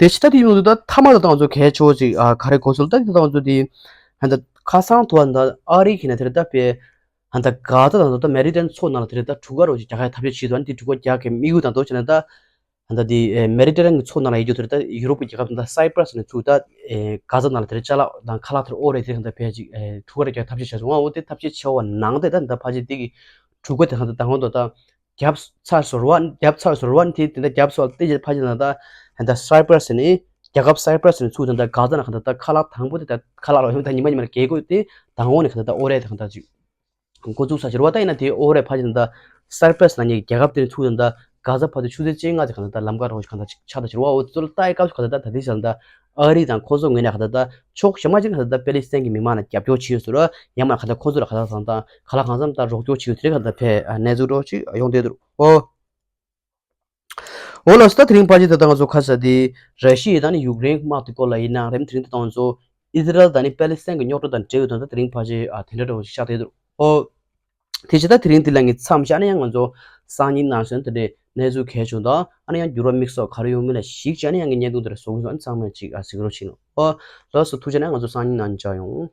དེ་ཕྱི་ད་དེ་ཡོང་དུས་ད་མཐའ་མ་ད་ད་ང་ཚོ་གལ་ཆེ་བོ་ཅིག་ཨ་ག་རེ་གོ་སོང་ད་དེ་ད་ང་ཚོ་དེ་ཧན་ད་ཁ་སང་ཐོག་ད་ཨ་རི་གི་ནས་དེ་རེད་ད་པེ་ཧན་ད་གྷ་ཛ་དང་ད་མེ་ཌི་ཊེ་རེ་ནི་ཡན་མཚོ་ནང་ལ་དེ་རེད་ད་གྲུ་ཁ་རོ་ཅིག་རྒྱག་ཁ་ཐབས་ཤེས་བྱེད་དུས། ཨ་ནི་དེ་གྲུ་ཁ་རྒྱག་གི་དམིགས་ཡུལ་དང་དོ་ཆེ་ན་ད། ད་ལྟ་དེ་ཨེ་མེ་ཌི་ཊེ་རེ་ནི་ཡན་གྱི་མཚོ་ནང་ལ་ཡོད་རྒྱུ་དེར་ད་ཡུ་རོབ་ཀྱི་རྒྱལ་ཁབ་དང་ད་སའི་པྲ་སི་ནས་ཚུར་ད་ཨེ་གྷ་ཛ་ནང་ལ་དེར་ཅ་ལག་དང་ཁ་ལག་དེར་དབོར་རེ་དེ་གང་ད་ཕལ་ཆེར་ཨེ་གྲུ་ཁ་རྒྱག་ཐབས་ཤེས་བྱས་སོང་། འོ་དེ་ཐབས་ཤེས་བྱས་པ་ནང་དེ་ད་ད་ཕལ་ཆེར་དེ་གི་གྲུ་ཁ་དེ་གང་ད་ད་ཧོན་དུ་ད་རྒྱབ་ཚར་སོང་བ། རྒྱབ་ཚར་སོང་བ་དེ་དེ་ད་རྒྱབ་སོང་དེ་རྗེས་ཕལ་ཆེར་ད་ད་ད་སའི་པྲ་སི་ནས་རྒྱལ་ཁབ་སའི་པྲ་སི་ནས་ཚུར་ད་ད་གྷ་ཛ་ནང་གང་ད་ད་ཁ་ལག་དང་པོ་དེ་ད་ཁ་ལག་ལ་ད་ཉི་མ་ཉི་མ་ལ་རྒྱལ་སྒོ་དེ་ད་འོ་ནས་གང་ད་ད་དབོར་རེ་དེ་གང་ད་ཅིག་འགོ་འཛུགས་ས་ཕྱིར་བ། ད་ཡིན་ན་དེའི་ཨོ་རེ་ཕ་ཅིན་ད་སར་པེ་སི་ནང་གི་རྒྱལ་ཁབ་དེ་ཚུགས་དང་ད་གྷ་ཟ་བར་དུ་ཆུ་ཚོད་བཅོ་ལྔ་ཙམ་གང་ད་ད་ལམ་ཁ་རོགས་གང་ད་ཅིག་ཆགས་ད་ཕྱིར་བ། འོ་ཚོ་ལ་ལྟ་ཡི་སྐབས་སུ་གང་ད་ད་དེ་ཟེར་ད་ཨ་རི་དང་ཁོ་ཚོ་ངོས་ནས་གང་ད་ད་ཕྱོགས་གཞན་མ་ཅིག་གང་ད་ད་པེ་ལི་སི་ཐན་གྱི་མི་མང་ལ་རྒྱབ་སྐྱོར་བྱེད་ཡོད་ཟེར་ར། ཡང་མ་གང་ད་ཁོ་ཚོ་ལ་གང་ད་ད་ད་ག་ལ་གང་འཚམ་ད་རོགས་སྐྱོར་བྱེད་ཡོད་དེ་གང་ད་ཕེ་གནས་ཚུལ་རོགས་ཅིག་ཡོང་བསྡད་འདུག་འོ། འོ་ལགས་སོ། ད་དེ་རིང་ཕལ་ཆེར་ད་ལྟ་ང་ཚོ་ཁ་ས་དེ་ར་ཤི་ཡ་དང་ནི་ཡུཀ་རེན་དམག་དེ་སྐོར་ལ་ཡིན་ན་རེད། དེ་རིང་ད་ལྟ་ང་ཚོ་ཨི་ཟི་རལ་དང་ནི་པེ་ལི་སི་ཐན་གྱི་རྙོག་དྲ་དང་འབྲེལ་བའི་དོན་དག་དེ་རིང་ཕལ་ཆེར་ཨ་དེ་འདྲ་འདྲ་བོ་ཞིག་ཆགས་བསྡད་འདུག་འོ། དེ་བྱས་ད་དེ་རིང་འདི་ལ་ངས་མཚམས་བཞག་ན་ཡང་ང་ཚོ་སང་ཉིན་ནང་སོན་དེ་འདྲའི་གནས་ཚུལ་གལ་ཆེན་དང་ཨ་ནི་ཡང་འགྱུར་བ་དམིགས་བསལ་ག་རེ་ཡོང་མིན་ལ་གཞིགས་བྱས་ན་ཡང་ངས་བརྙན་ཐུང་དེ་འདྲ་བཟོ་གི་སོང་། ཨ་ནི་ཚང་མས་ཅིག་ཨ་གཟིགས་རོགས་བྱེད་གནང་། འོ་ལགས་སོ། ཐུགས་རྗེ་ཆེ་གནང་། ང་ཚོ་སང་ཉིན་ནང་མཇལ་ཡོང་།